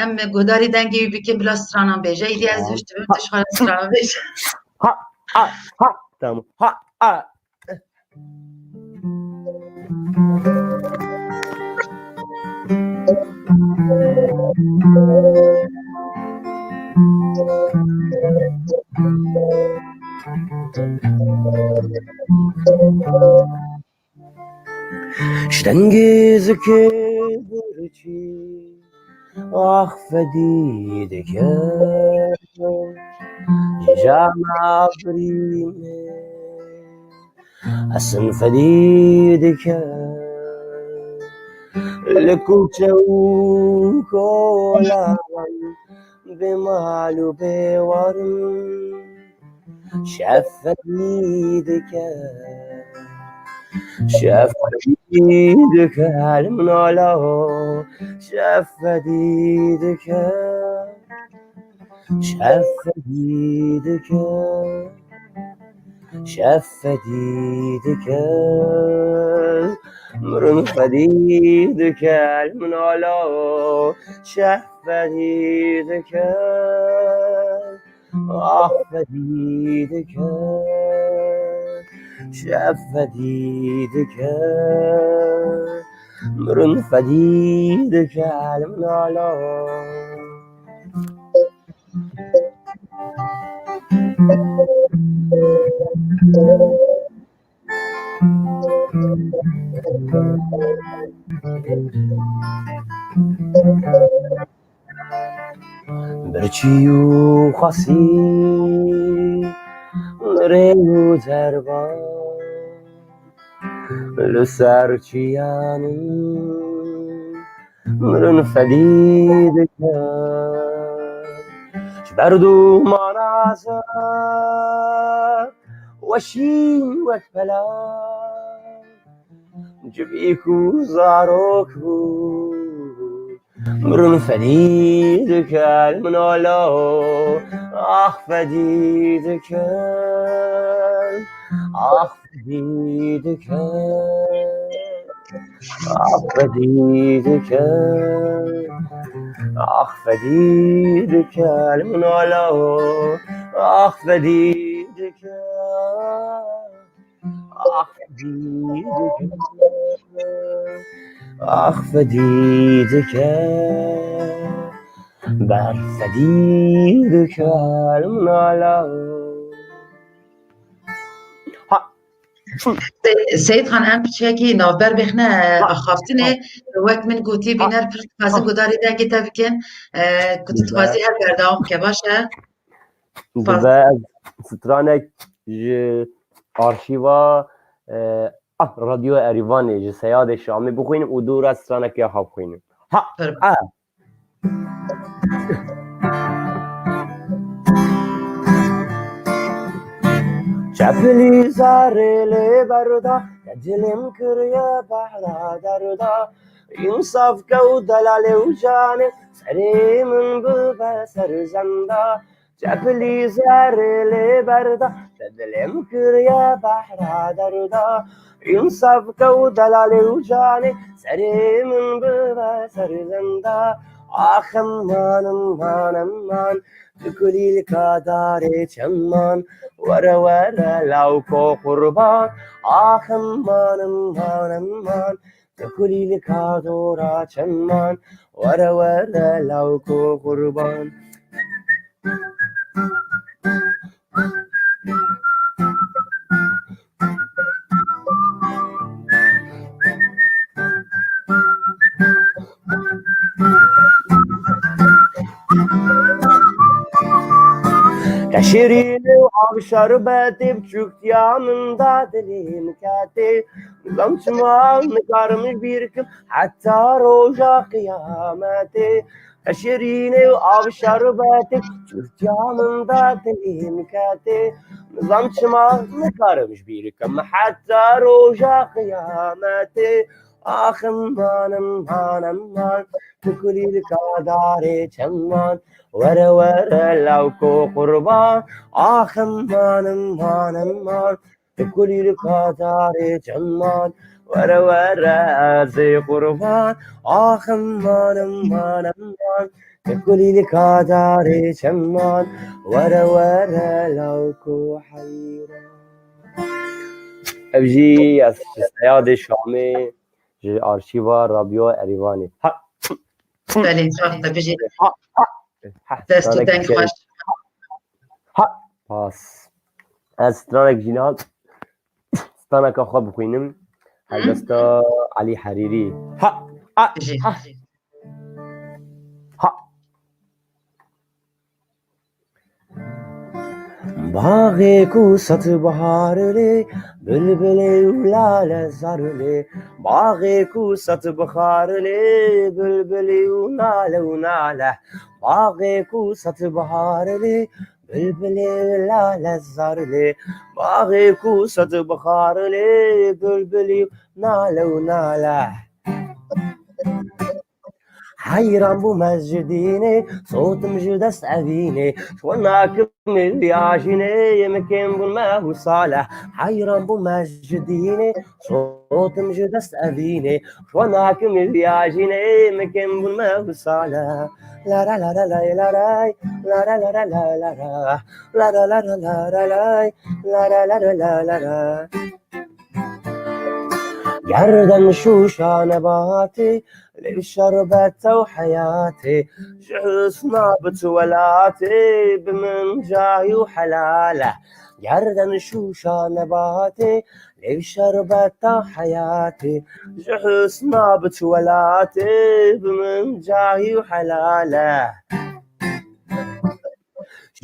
em guhdarî dengê wî bikin, bila stranan bêje. Îdî ez Tamam. Hiştibim, tu ji xwe re stranan bêje. Ha, ha, ha, tamam. Ha, ha. Ji dengê zikê birçî ax fedî dike, ji cama birî min esin fedî dike. Li kuçe û kolan bê mal û bê warin, şev fedî dike. Şev fedî dike, li min ala, şev fedî dike. Şev fedî dike. Şev fedî dike. Mirin fedî dike, li min ala, şev fedî dike. Ax fedî dike, şev fedî dike, mirin fedî dike, li min ala. Birçî û xasî, rê û derban, li ser çiyan mirin fedî dike. Ji ber dûmana zer weşîn wek pela, civîk û zarok bû. Mirin fedî dike, li min ala, ax fedî dike, ax fedî dike, ax fedî dike, ax fedî dike, li min ala, ax fedî dike. Ax fedî dike, ax fedî dike, berf fedî dike, li min ala. Ha. Se-, Seyîd Xan, em piçekî navber bêxine axaftinê. Ha. Wek min gotî, ha, bîner pir dixwazin, ha, gudarî dengê te bikin. E, ku tu, ha, dixwazî her berdewam bike, baş e? Dibe ez stranek ji arşîva, e, ah, Radyo Erîvanê ji Seyadê Şamê bixwînim û dûra stranek ya xwe bixwînim. Ha, ha. Çepilî zerê lê berda, te dilê min kiriye behra derda. Însaf ke û delalê û canê, serê min bibe ser zenda. Çepilî zerê lê berda, te dilê min kiriye behra derda. Însaf ke û delalê û canê, serê min bibe ser zenda. Ax eman, eman, eman, tu kulîlka darê çeman, were, were lawko qurban. Ax eman, eman, eman, tu kulîlka dora çeman, were, were lawko qurban. Te şirînê û av şerbetê, biçûktiya min da dilê min ketê. Nizam çima nikarim ji bîr kim heta roja qiyametê. Te şirînê û av şerbetê, çûrtiya min da dilê min ketê. Nizam çima nikarim ji bîr kim heta roja qiyametê. Ax eman, eman, eman, tu kulîlka darê çeman, were, were lawko qurban. Ax eman, eman, eman, tu kulîlka darê çeman, were, were ez ê qurban. Ax eman, eman, eman, tu kulîlka darê çeman, were, were lawko heyran. Ev jî ez ji Seyadê Şamê, ji arşîva Radyo Erîvanê. Ha. Belê, sax be, bijî. Ha, ha. Ha, Dest û stranek deng xweş. Ha. Pas. Ez stranek jî niha straneka xwe bixwînim. Hı. Helbesta Elî Herîrî. Ha, ha, Bijî. Ha. Ha. Baxê ku sed bihar lê, bilbilê û lale zar lê. Baxê ku sed bihar lê, bilbilê û nale û nale. Baxê ku sed bihar lê, bilbilê û lale zar lê. Baxê ku sed bihar lê, bilbilê û nale û nale. Heyran bûme ji dînê, sotim ji dest evînê. Ji we nakim vîya jînê, yê min kêm bûn me wisa le. Heyran bûme ji dînê, sotim ji dest evînê. Ji we nakim vîya jînê, yê min kêm bûn me wisa le. La la la la lay la lay, la la la la la la la. La la la la la la lay, la la la la la la la. Gerden şûşa nebatê, lê şerbeta û heyatê, ji husna bit welatê, bi min cahî û helal e. Gerden şûşa nebatê, lê şerbeta heyatê, ji husna bit welatê, bi min cahî û helal e.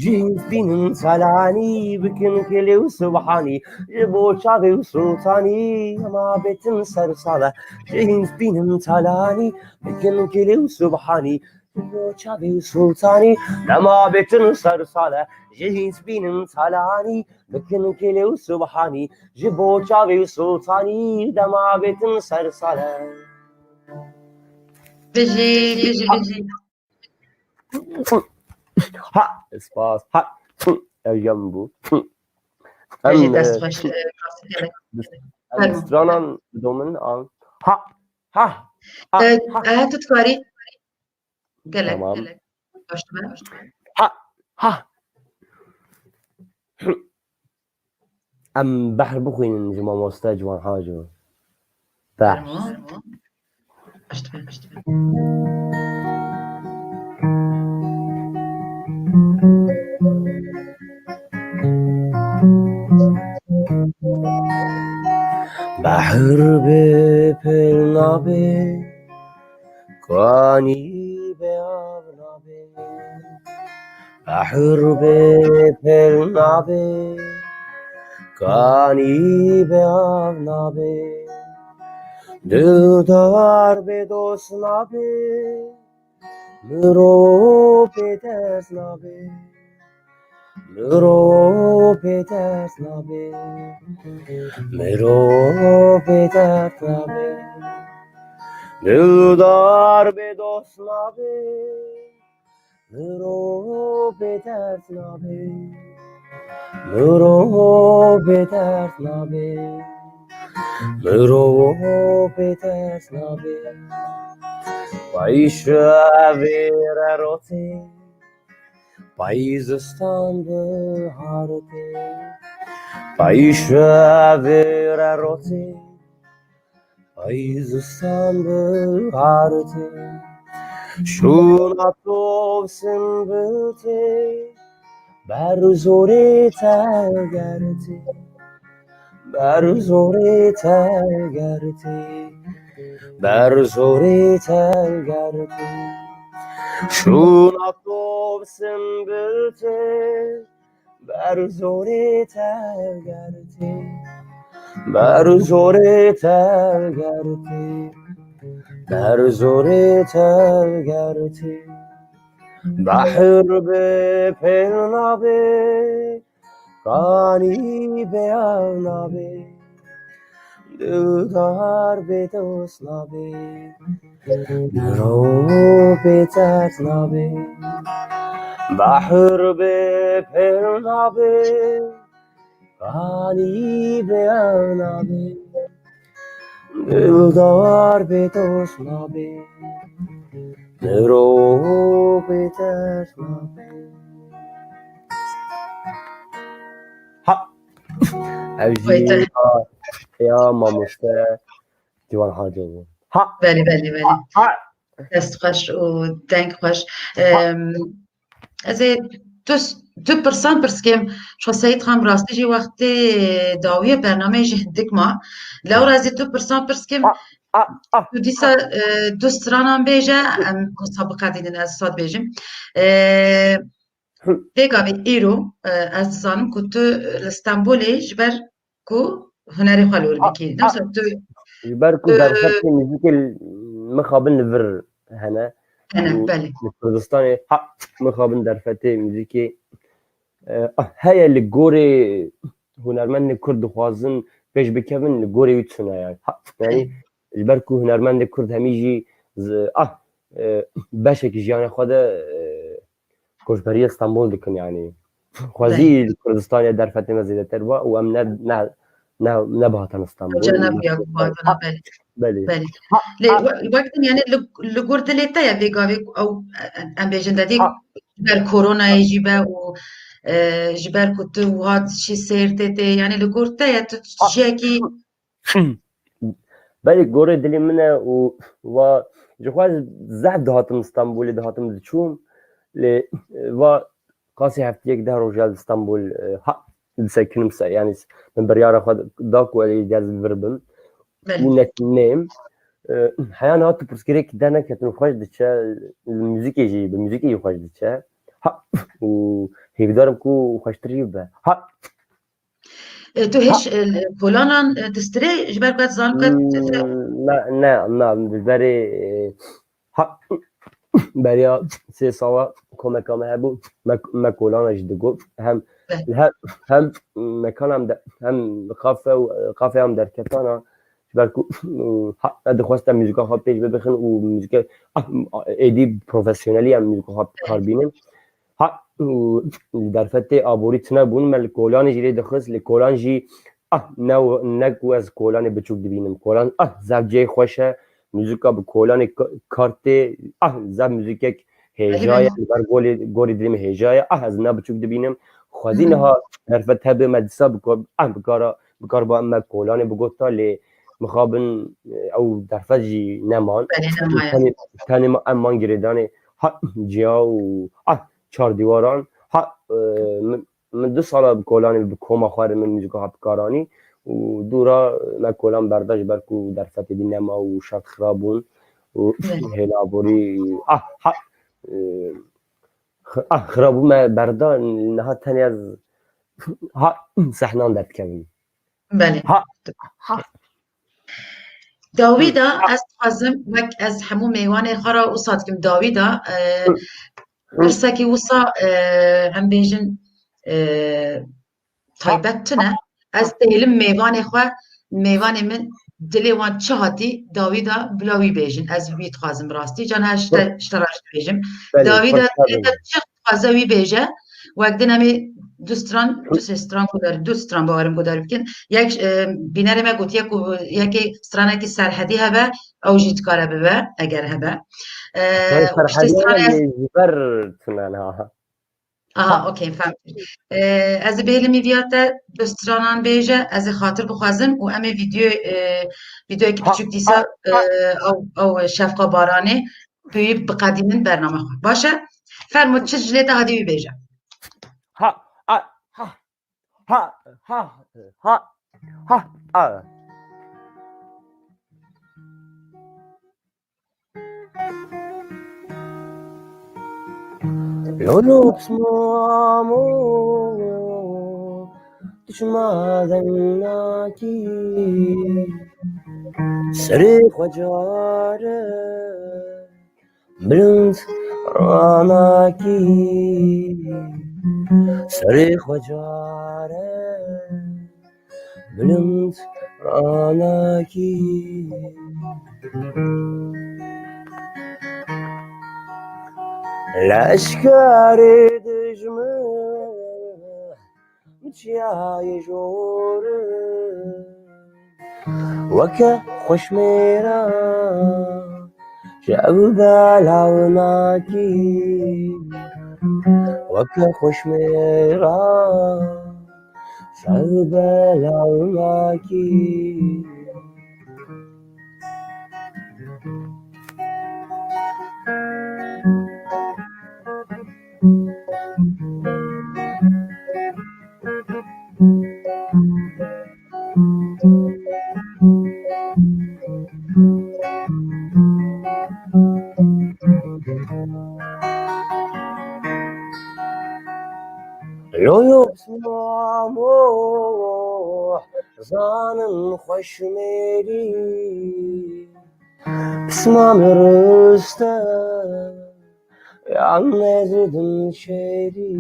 Ji hîn spînin talanî, bikin kilê û subhanî, ji bo çavê û sultanî, dema bêtin ser sale. Ji hîn spînin talanî, bikin kilê û subhanî, ji bo çavê û sultanî, dema bêtin ser sale. Ji hîn spînin talanî, bikin kilê û subhanî, ji bo çavê û sultanî, dema bêtin ser sale. Bijî, bijî, bijî. Ha, spas. Ha, ev jî min bû. Em, Bijî, dest e, xweş, e, rastî gelek. Em Fermo. Stranan didomin an. Ha, ha, ha, E, ha. E, tu dikarî. Gelek, Tamam. Gelek. Baş dibe. Ha, ha. Em behr bixwînin ji mamoste Ciwan Haco. Behr. Fermo. Pişt be, pişt be. Behr bê pêl nabê, kanî bê av nabê. Behr bê pêl nabê, kanî bê av nabê. Dildar bê dost nabê, mirov bê dest nabê. Mirov bê dest nabê, mirov bê dest nabê. Dildar bê dost nabê, mirov bê dest nabê. Mirov bê dest nabê, mirov bê dest nabê. Payîz şevê re rotê, payîzistan bihar tê. Payîz şevê re rotê, payîzistan bihar tê. Şûna tov sinbil tê, ber zorê telger tê. Ber zorê telger tê, ber zorê telger tê. Şûna tov sinbil tê, ber zorê telger tê. Ber zorê telger tê, ber zorê telger tê. Behr bê pêl nabê, kanî bê av nabê. Dildar bê dost nabê, mirov bê derd nabê, behr bê pêr nabê, kanî bê ew nabê. Dildar bê dost nabê, mirov bê derd nabê. Ha! Ev jî Wayte. ya, ya mamoste Ciwan Hacı bû. Ha! Belê, belê, belê. Ha! Dest xweş û deng xweş. Ha! Em, ez ê du, du pirsan pirs kim. Şo Seyîd Xan, rastî jî wextê dawiyê bernameyê jî hindik ma. Lewra ez ê du pirsan pirs kim. Ha! Ha! Ha! Tu dîsa, e, du stranan bêje, em wisa biqedînin, ez wisa dibêjim. E, Pêgavê îro, e, ez dizanim ku tu li Stenbolê ji ber ku hunerê xwe li wir dikî. Dewsa tu Ji ber ku e, derfetê muzîkê mixabin li vir hene. Hene, Û belê. Li Kurdistanê ha mixabin derfetê muzîkê, e, heye li gorê hunermendê Kurd dixwazin pêş bikevin, li gorê wî tune ye. Ha, yanî Belê. ji ber ku hunermendê Kurd hemî jî z-, ah, e, beşekî jiyanê xwe de, e, koçberiya Stenbol dikin, yanî. Xwezî Belê. li Kurdistanê derfetê me zêdetir ba û em ne, ne, ne, nebihatan Stenbol. Ew ca nebiya ku hatana, belê. Belê. Belê. Ha, Lê ha. we-, wek din, yanî li, li gor dilê te ye vê gavê ku ew, em bêjin dedî Ha. ji ber koronayê jî be û, e, ji ber ku tu wiha diçî sêr tê tê, yanî li gor te ye, tu Ha. ciyekî Belê gorê dilê min e û wa ji xwe zehf dihatim Stenbolê, dihatim diçûm. Lê, e, va qasî heftiyek deh roj ya li Stenbol, e, ha, disekinim se, yanî s-, min biryara xwe da ku ez ê ez vir bim. Belê. Û ne, nêm. E, heya niha tu pirsgirêk derneketin û xweş diçe, li muzîkê jî, bi muzîkê jî xweş diçe. Ha, û hêvîdar im ku xweştir jî bibe. Ha. E, tu Ha. hêj, e, kolanan, e, distirê ji ber ku ez zanim ku Hmm, ne, ne, ne, ji berê, e, ha, beriya sê sala komeka me hebû, me, me kolana jî digot. Hem, Beh. hem, hem mekana em de, hem kafe û, kafeya em derketana. Ji ber ku, ha, ez dixwestim muzîka xwe pêş bibixin û muzîka, ah, êdî profesyonelî em muzîka xwe bi kar bînin. Ha, û li derfetê aborî tune bûn, me li kolanê jî lê dixist, lê kolan jî, ah, ne, ne ku ez kolanê biçûk dibînim. Kolan, ah, zaf cihê xweş e, muzîka bi kolanê k-, kar tê, ah, zaf muzîkek hêja ye, Elbette. li ber golê, gorî dilê min hêja ye, ah, ez ne biçûk dibînim. Xwezî Hı hı. niha derfet hebe me dîsa bikar, ah, bikara, bikar ba me kolanê bigota, lê mixabin, e, ew derfet jî neman. Belê, nemaye. Tenê, tenê ma, em man girêdanê ha ciya û, ah, çar dîwaran, ha, e, min, min du sala bi kolanê bi koma xwe re min muzîka hat karanî û dûra me kolan berda ji ber ku derfetê dî nema û şert xirab bûn û Evet. hêla aborî, ah, ha, e, xi-, ah, xirab bû me berda, niha tenê ez ha sehnan derdikevim. Belê. Ha, ha. Dawî de ez dixwazim wek ez hemû mêvanê xwe re wisa dikim. Dawî de, e, Hı. pirsekî wisa, e, em bêjin, e, taybet tune. Ez dihêlim mêvanê xwe, mêvanê min dilê wan çi hatî dawî de bila wî bêjin. Ez wî dixwazim rastî. Can her ji te, Hı. ji te re jî dibêjim. Belê, Dawî de xweş dilê te bibin. çi dixwaze wî bêje. Wek din em ê du stran, du sê stran guhdar, du stran bawerim guhdar bikin. Yek, e, bînerê me gotiye ku yekê stranekî serhedî hebe, ew jî dikare bibe, eger hebe. E, Serhedî piştî stranê hebe ez lê ji ber tune ne. Aha, Ha. okey, fehmî. E, ez ê bêlimî viya te du stranan bêje, ez ê xatir bixwazim û em ê vîdeo, e, vîdeoyekî Ha, biçûk dîsa, ha, e, ha. ew, ew Şefqa Baranê, tu yî biqedînin bername xwe. Baş e? Fermo çi ji lê te hadî wî bêje. Ha, a, ha, ha, ha, ha, ha, a. Lolo pismamo, tu çima deng nakî? Serê xwe care bilind ranakî. Serê xwe care bilind Anakî leşkerê dijmin çiyayê jor e. Weke xweşmêra şev belaw nakî. Weke xweşmêra şev belaw nakî. Loyo pismamo zanin xweşmêrî. Pismam riste yan nezidim şêrî.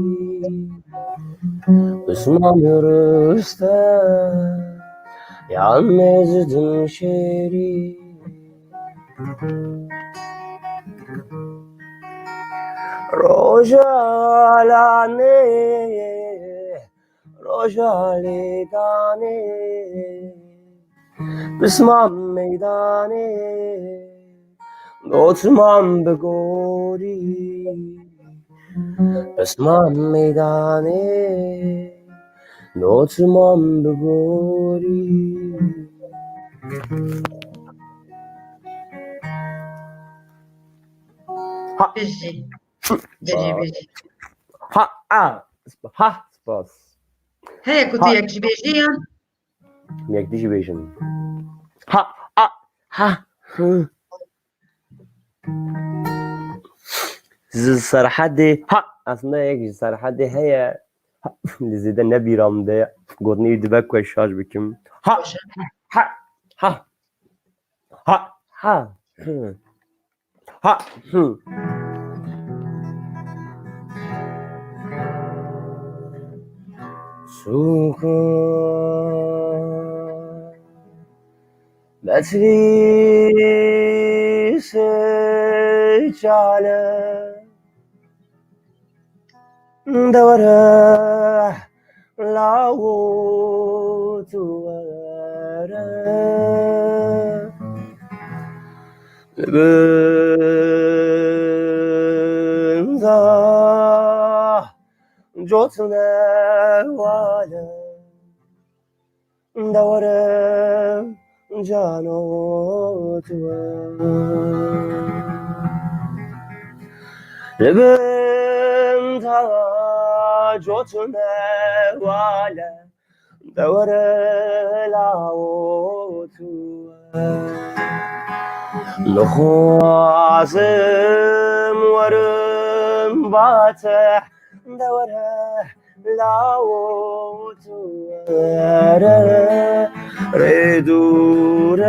Pismam riste yan nezidim şêrî. Roja lanê, roja lêdanê, pismam meydanê, dotmam bi gorî. Pismam meydanê, dotmam bi gorî. Ha. Bijî. Bijî, bijî. Ha, a. Ha, spas. Heye ku tu Ha. yek jî bêjî yan? Yek dî jî bêjin. Ha, a, ha, hı. Ji Serhedê, ha, aslında yek ji Serhedê heye. Ha, li zêde ne bîra min de ye. Gotinê wî dibe ku ez şaş bikim. Ha, Baş e. ha, ha. Ha, ha. Hı. Ha, hı. Sûka Betlîsê çale. De were lawo tu were. Li bin za cotine wale. De were cano tu were. Li bin ta cotine wale. De were lawo tu were. Nixwazim werim bateh. De were lawo tu were. Rê dûr e,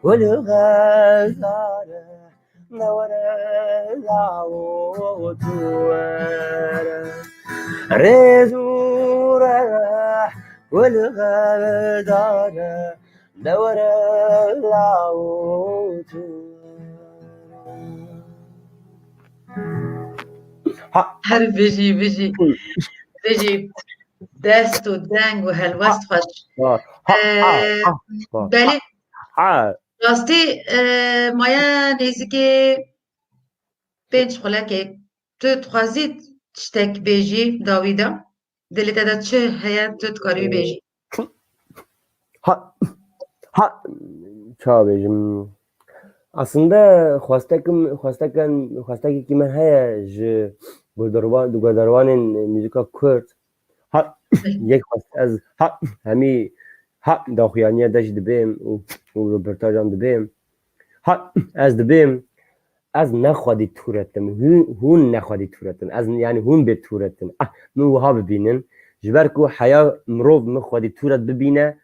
gul xezdar e. De were lawo tu were. Rê dûr e, gul xezdar e. De were lawo tu were. Ha. Her bijî, bijî. Bijî. Dest û deng û helwest xweş. Ha, ha, ha, Ee, ha, ha. Belê. Ha. Rastî, e, maye nêzîkê pênc xulekê. Tu dixwazî tiştek bêjî dawî de? Dilê te de çi heye, tu dikarî bêjî? Ha, ha, çawa bêjim? Aslında xwestekim, xwestekan, xwestekekî me heye ji guhdarwan-, guhdarwanên muzîka Kurd. Ha, yek xwest-, ez, ha, hemî, ha, daxuyaniya de jî dibêm û, û roportajan dibêm. Ha, ez dibêm, ez ne xwedî tûret im. Hûn, hûn ne xwedî tûret in. Ez, yani hûn bê tûret in. Ah, min wiha bibînin. Ji ber ku heya mirov min xwedî tûret bibîne,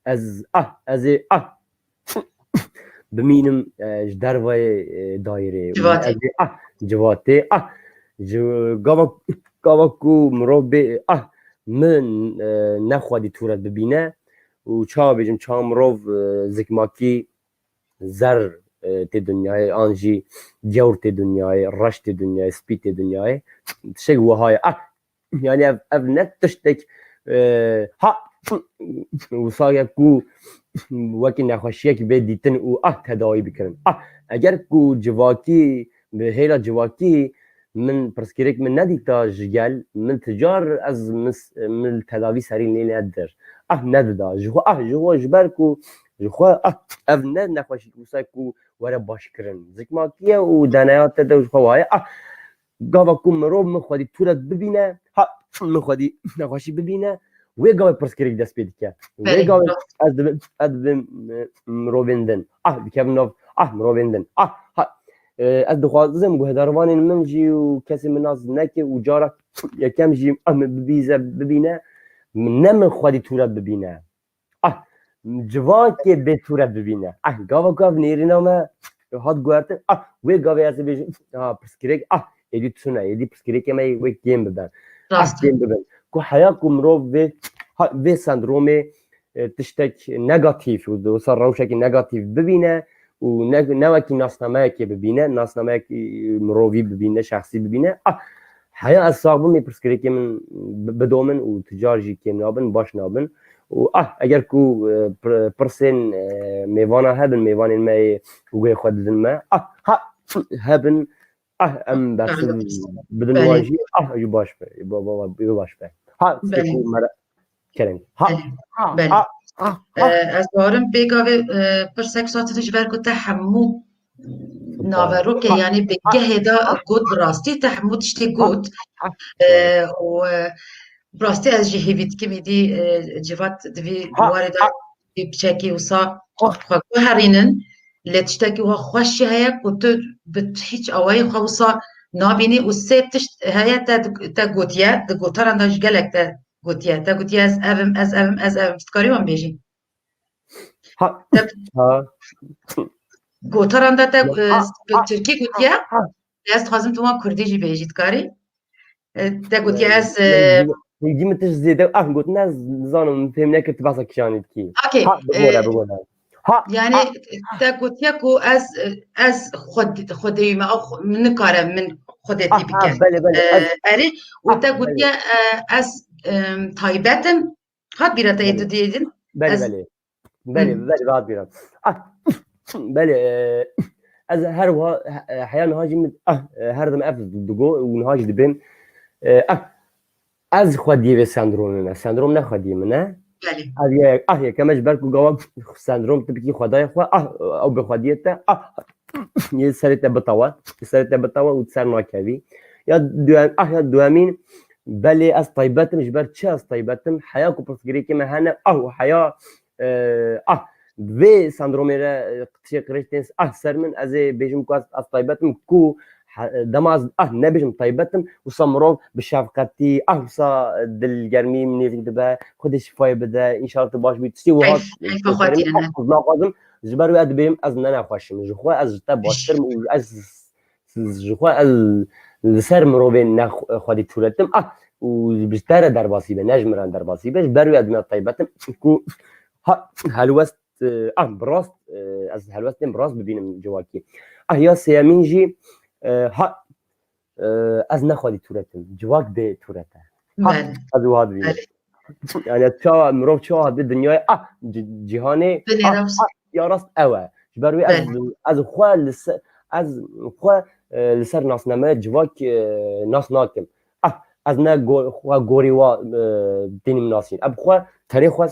ez, ah, ez ê, ah, bimînim, e, ji dervayê, e, daîrê. Civatê. Ez ê, ah, civatê, ah, ji gava, gava ku mirov bê, ah, min, e, ne xwedî tûret bibîne, û çawa bêjim, çawa mirov, e, zikmakî zer, e, tê dinyayê, an jî gewr tê dinyayê, reş tê dinyayê, spî tê dinyayê. Tiştek wiha ye. Ah, yani ev, ev ne tiştek, e, ha, wisa ye ku wekî nexweşiyek bê dîtin û ah tedawî bikirin. Ah, eger ku civakî, bi hêla civakî min pirsgirêk min nedîta ji gel, min ti car ez mis-, min tedavî serî lê nedir. Ah, nedida. Ji xwe, ah, ji xwe, ji ber ku ji xwe, ah, ev ne nexweşî wisa ku were baş kirin. Zikmakî ye û D N A te de ji xwe waye. Ah, gava ku mirov min xwedî tûret bibîne, ha, min xwedî nexweşî bibîne, wê gavê pirsgirêk dest pê dike. Wê Belê, gavê rast. ez dibim, ez dibim, e, mirovên din. Ah, dikevim nav, ah, mirovên din. Ah, ha, e, ez dixwazim guhdarvanên min jî û kesê min nas neke û cara yekem jî, ah, min bibîze, bibîne, min ne min xwedî tûret bibîne. Ah, civakê bêtûret bibîne. Ah, gava ku ev nêrîna me hat guhertin, ah, wê gavê ez ê bêjim, ha, pirsgirêk, ah, êdî tune, êdî pirsgirêkê me yê wê kêm bibe. Ah, Rast e. kêm bibin. Ku heya ku mirov vê, ha, vê sendromê, e, tiştek negatîf û wisa rewşekî negatîf bibîne û ne, ne wekî nasnameyekê bibîne, nasnameyekî mirovî bibîne, şexsî bibîne. Ah, heya ez sax bim, ê pirsgirêkê min bi-, bidomin û ti car jî kêm nabin, baş nabin. Û, ah, eger ku, e, pir-, pirsên, e, mêvana hebin, mêvanên me yê guhê xwe didin me, ah, ha, hebin, ah, em bersiv Belê. bidin Belê. wan jî, ah, jî baş be, ba-, ba-, ba-, baş be. Ha, Belê. ku mere-, kerem. Ha, Belê. ha, Belê. ha, ha, ha. E, ez barim pêka vê, e, pirsek satin ji ber ku te hemû naverokê, yanî bi gehê de got, bi rastî te hemû tiştî got. E, û, e, bi rastî ez jî hêvî dikim, êdî, e, Civat di vî Ha, warê de ha. Vî piçekî wisa xwe guherînin. Lê tiştekî wiha xweş jî heye ku tu bi hîç awayî xwe wisa nabînî û sê tişt heye te, te gotiye, di gotaran de ji gelek te gotiye. Te gotiye, "Ez ev im, ez ev im, ez ev im." Dikarî wan bêjî? Ha. Te ha. Gotaran de te, Ya, e, ha, bi ha, tirkî gotiye. Ha, ha. Ez dixwazim tu wan kurdî jî bêjî, dikarî? E, te gotiye ez, e, Hingî min tişt zêde, ah, gotin ez nizanim, fêm nekir tu behsa kîjanî dikî. Okey, Ha, bigore, e, bigore. Ha, yani ha, te gotiye ku ez, e, ez xwed-, xwedêyî me, ew xwe-, min nikare min xwedêtî ha, ha, bike. Belê, belê, E, ez, erê, û ha, te belê. Gotiye, e, ez, em, taybet im. Hat bîra te yê Belê. Tu diyê din? Belê, Ez belê. Belê, Hı. belê, rahat bîra. Ah, belê, e, ez her wiha, e, heya niha jî min, ah, e, her dem ev digo û niha jî dibêm. E, ah, ez xwediyê vê sendromê me. Sendrom ne xwediyê min e. Belê. Ez ye-, ah, yekeme ji ber ku gava sendrom tipikî xwedayê xwe, ah, ew bi xwediyê te, ah, yê serê te bitawe, yê serê te bitawe û ser nakevî. Ya duhem-, ah, ya duhemîn, belê ez taybet im, ji ber çi ez taybet im? Heya ku pirsgirêkê me hene, ah, û heya, e, ah, vê sendromê re, e, qitişê qirêj tên, ah, ser min, ez ê bêjim ku ez, ez taybet im, ku he-, dema ez, ah, nebêjim taybet im, wisa mirov bi şefqetî, ah, wisa dilgermî min nêzîk dibe, Xwedê şîfayê bide, înşallah tu baş bî. Tiştê wiha Heyf, heyfa xwe tîne, ne? Ah, ez naxwazim, ji ber wê ez dibêm, ez ne nexweş im. Ji xwe ez ji te baştir im û ez, ji xwe ez li ser mirovên ne xwedî tûret im. Ah, û ji te re derbasî be, ne ji min re derbasî be. Ji ber wê ez dibêm taybet im. Ku ha, helwest, e, ah, bi rast, e, ez helwestên bi rast bibînim civakî. Ah, ya sêyemîn jî, e, ha, e, ez ne xwedî tûret im. Civak bê tûret e. Ha, Belê. ez wiha dibînim. Belê. Yani çawa, mirov çawa bi dinyayê, ah, ci-, cîhanê, Binêre ah, wisa. ah, ya rast ew e. Ji ber wê ez, Belê. ez xwe li se-, ez xwe, e, li ser nasname civak, e, nas nakim. Ah, ez ne go-, xwe gorî wa, e, tênim nasîn. Ez xwe tenê xwe,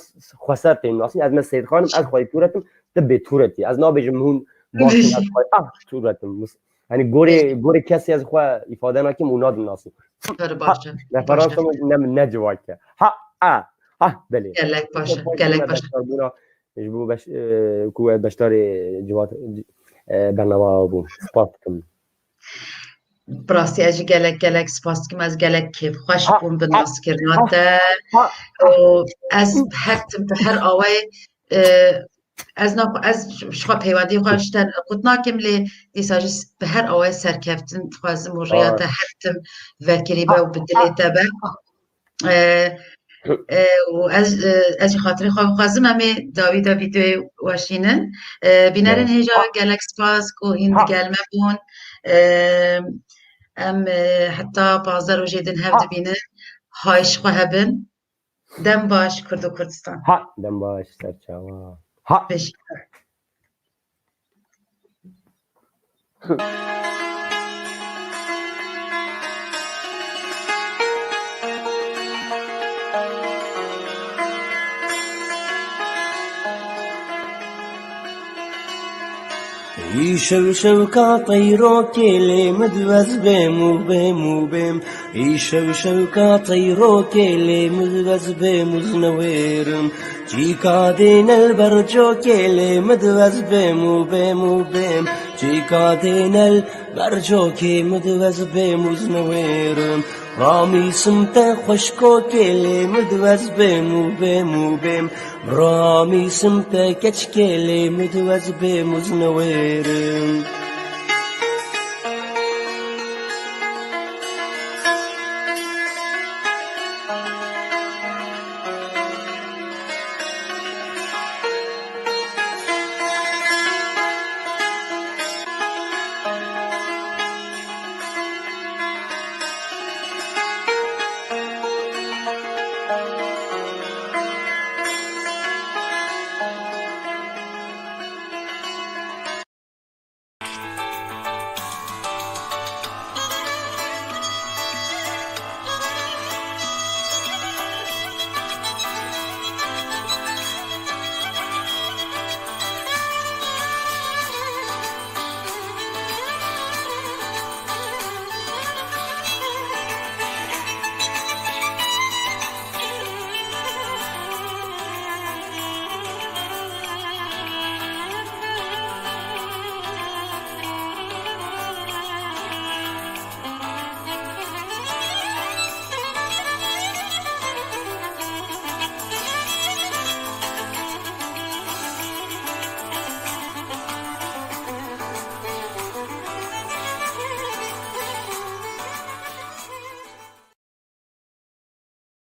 xwe ser tênim nasîn. Ez me Seyîd Xan im, ez xwedî tûret im, tu bêtûret î. Ez nabêjim hûn baş in, ez xwe, ah, tûret im. Mis-, Yanî gorê, Peki. gorê kesê ez xwe îfade nakim û nadim nasîn. Pir Ha, baş e, ne baş e. Fransa ne, ne civak e. Ha, a, ha, belê. Gelek baş e, Çok hoş gelek gelme baş e. beşdar bûna. Ji bo beş-, e, ku we beşdarê civat, e, bernama bû. Spas dikim. Bi rastî ez jî gelek, gelek spas dikim. Ez gelek kêfxweş Ha, bûm bi ha, naskirina ha, te. ha, ha. Û ez her tim bi her awayê, e, ez naxwe-, ez ji xwe peywendiyê xwe ji te qut nakim, lê dîsa jî s-, bi her awayê serkeftin dixwazim û riya Aa. te her tim vekirî be û bi dilê te be. Ee, E, û ez, e, ez jî xatirê xwe bixwazim, em ê dawî de vîdeoyê weşînin. E, bînerên hêja, gelek spas ku hîn di gel me bûn. E, em, e, heta pazdeh rojê din hev dibînin. Hay ji xwe hebin. Dem baş Kurd û Kurdistan. Ha, dem baş, serçawa. Ha. Beşî. Îşev şewka teyrokê lê min diwez bêm û bêm û bêm. Îşev şewka teyrokê lê min diwez bêm û zinewêrim. Çîka dêne li ber cokê lê min diwez bêm û bêm û bêm. Çîka dêne li ber cokê min diwez bêm û zinewêrim. Ramîsim te xweşkokê lê min diwez bêm û bêm û bêm. Ramîsim te keçikê lê min diwez bêm û zinewêrim.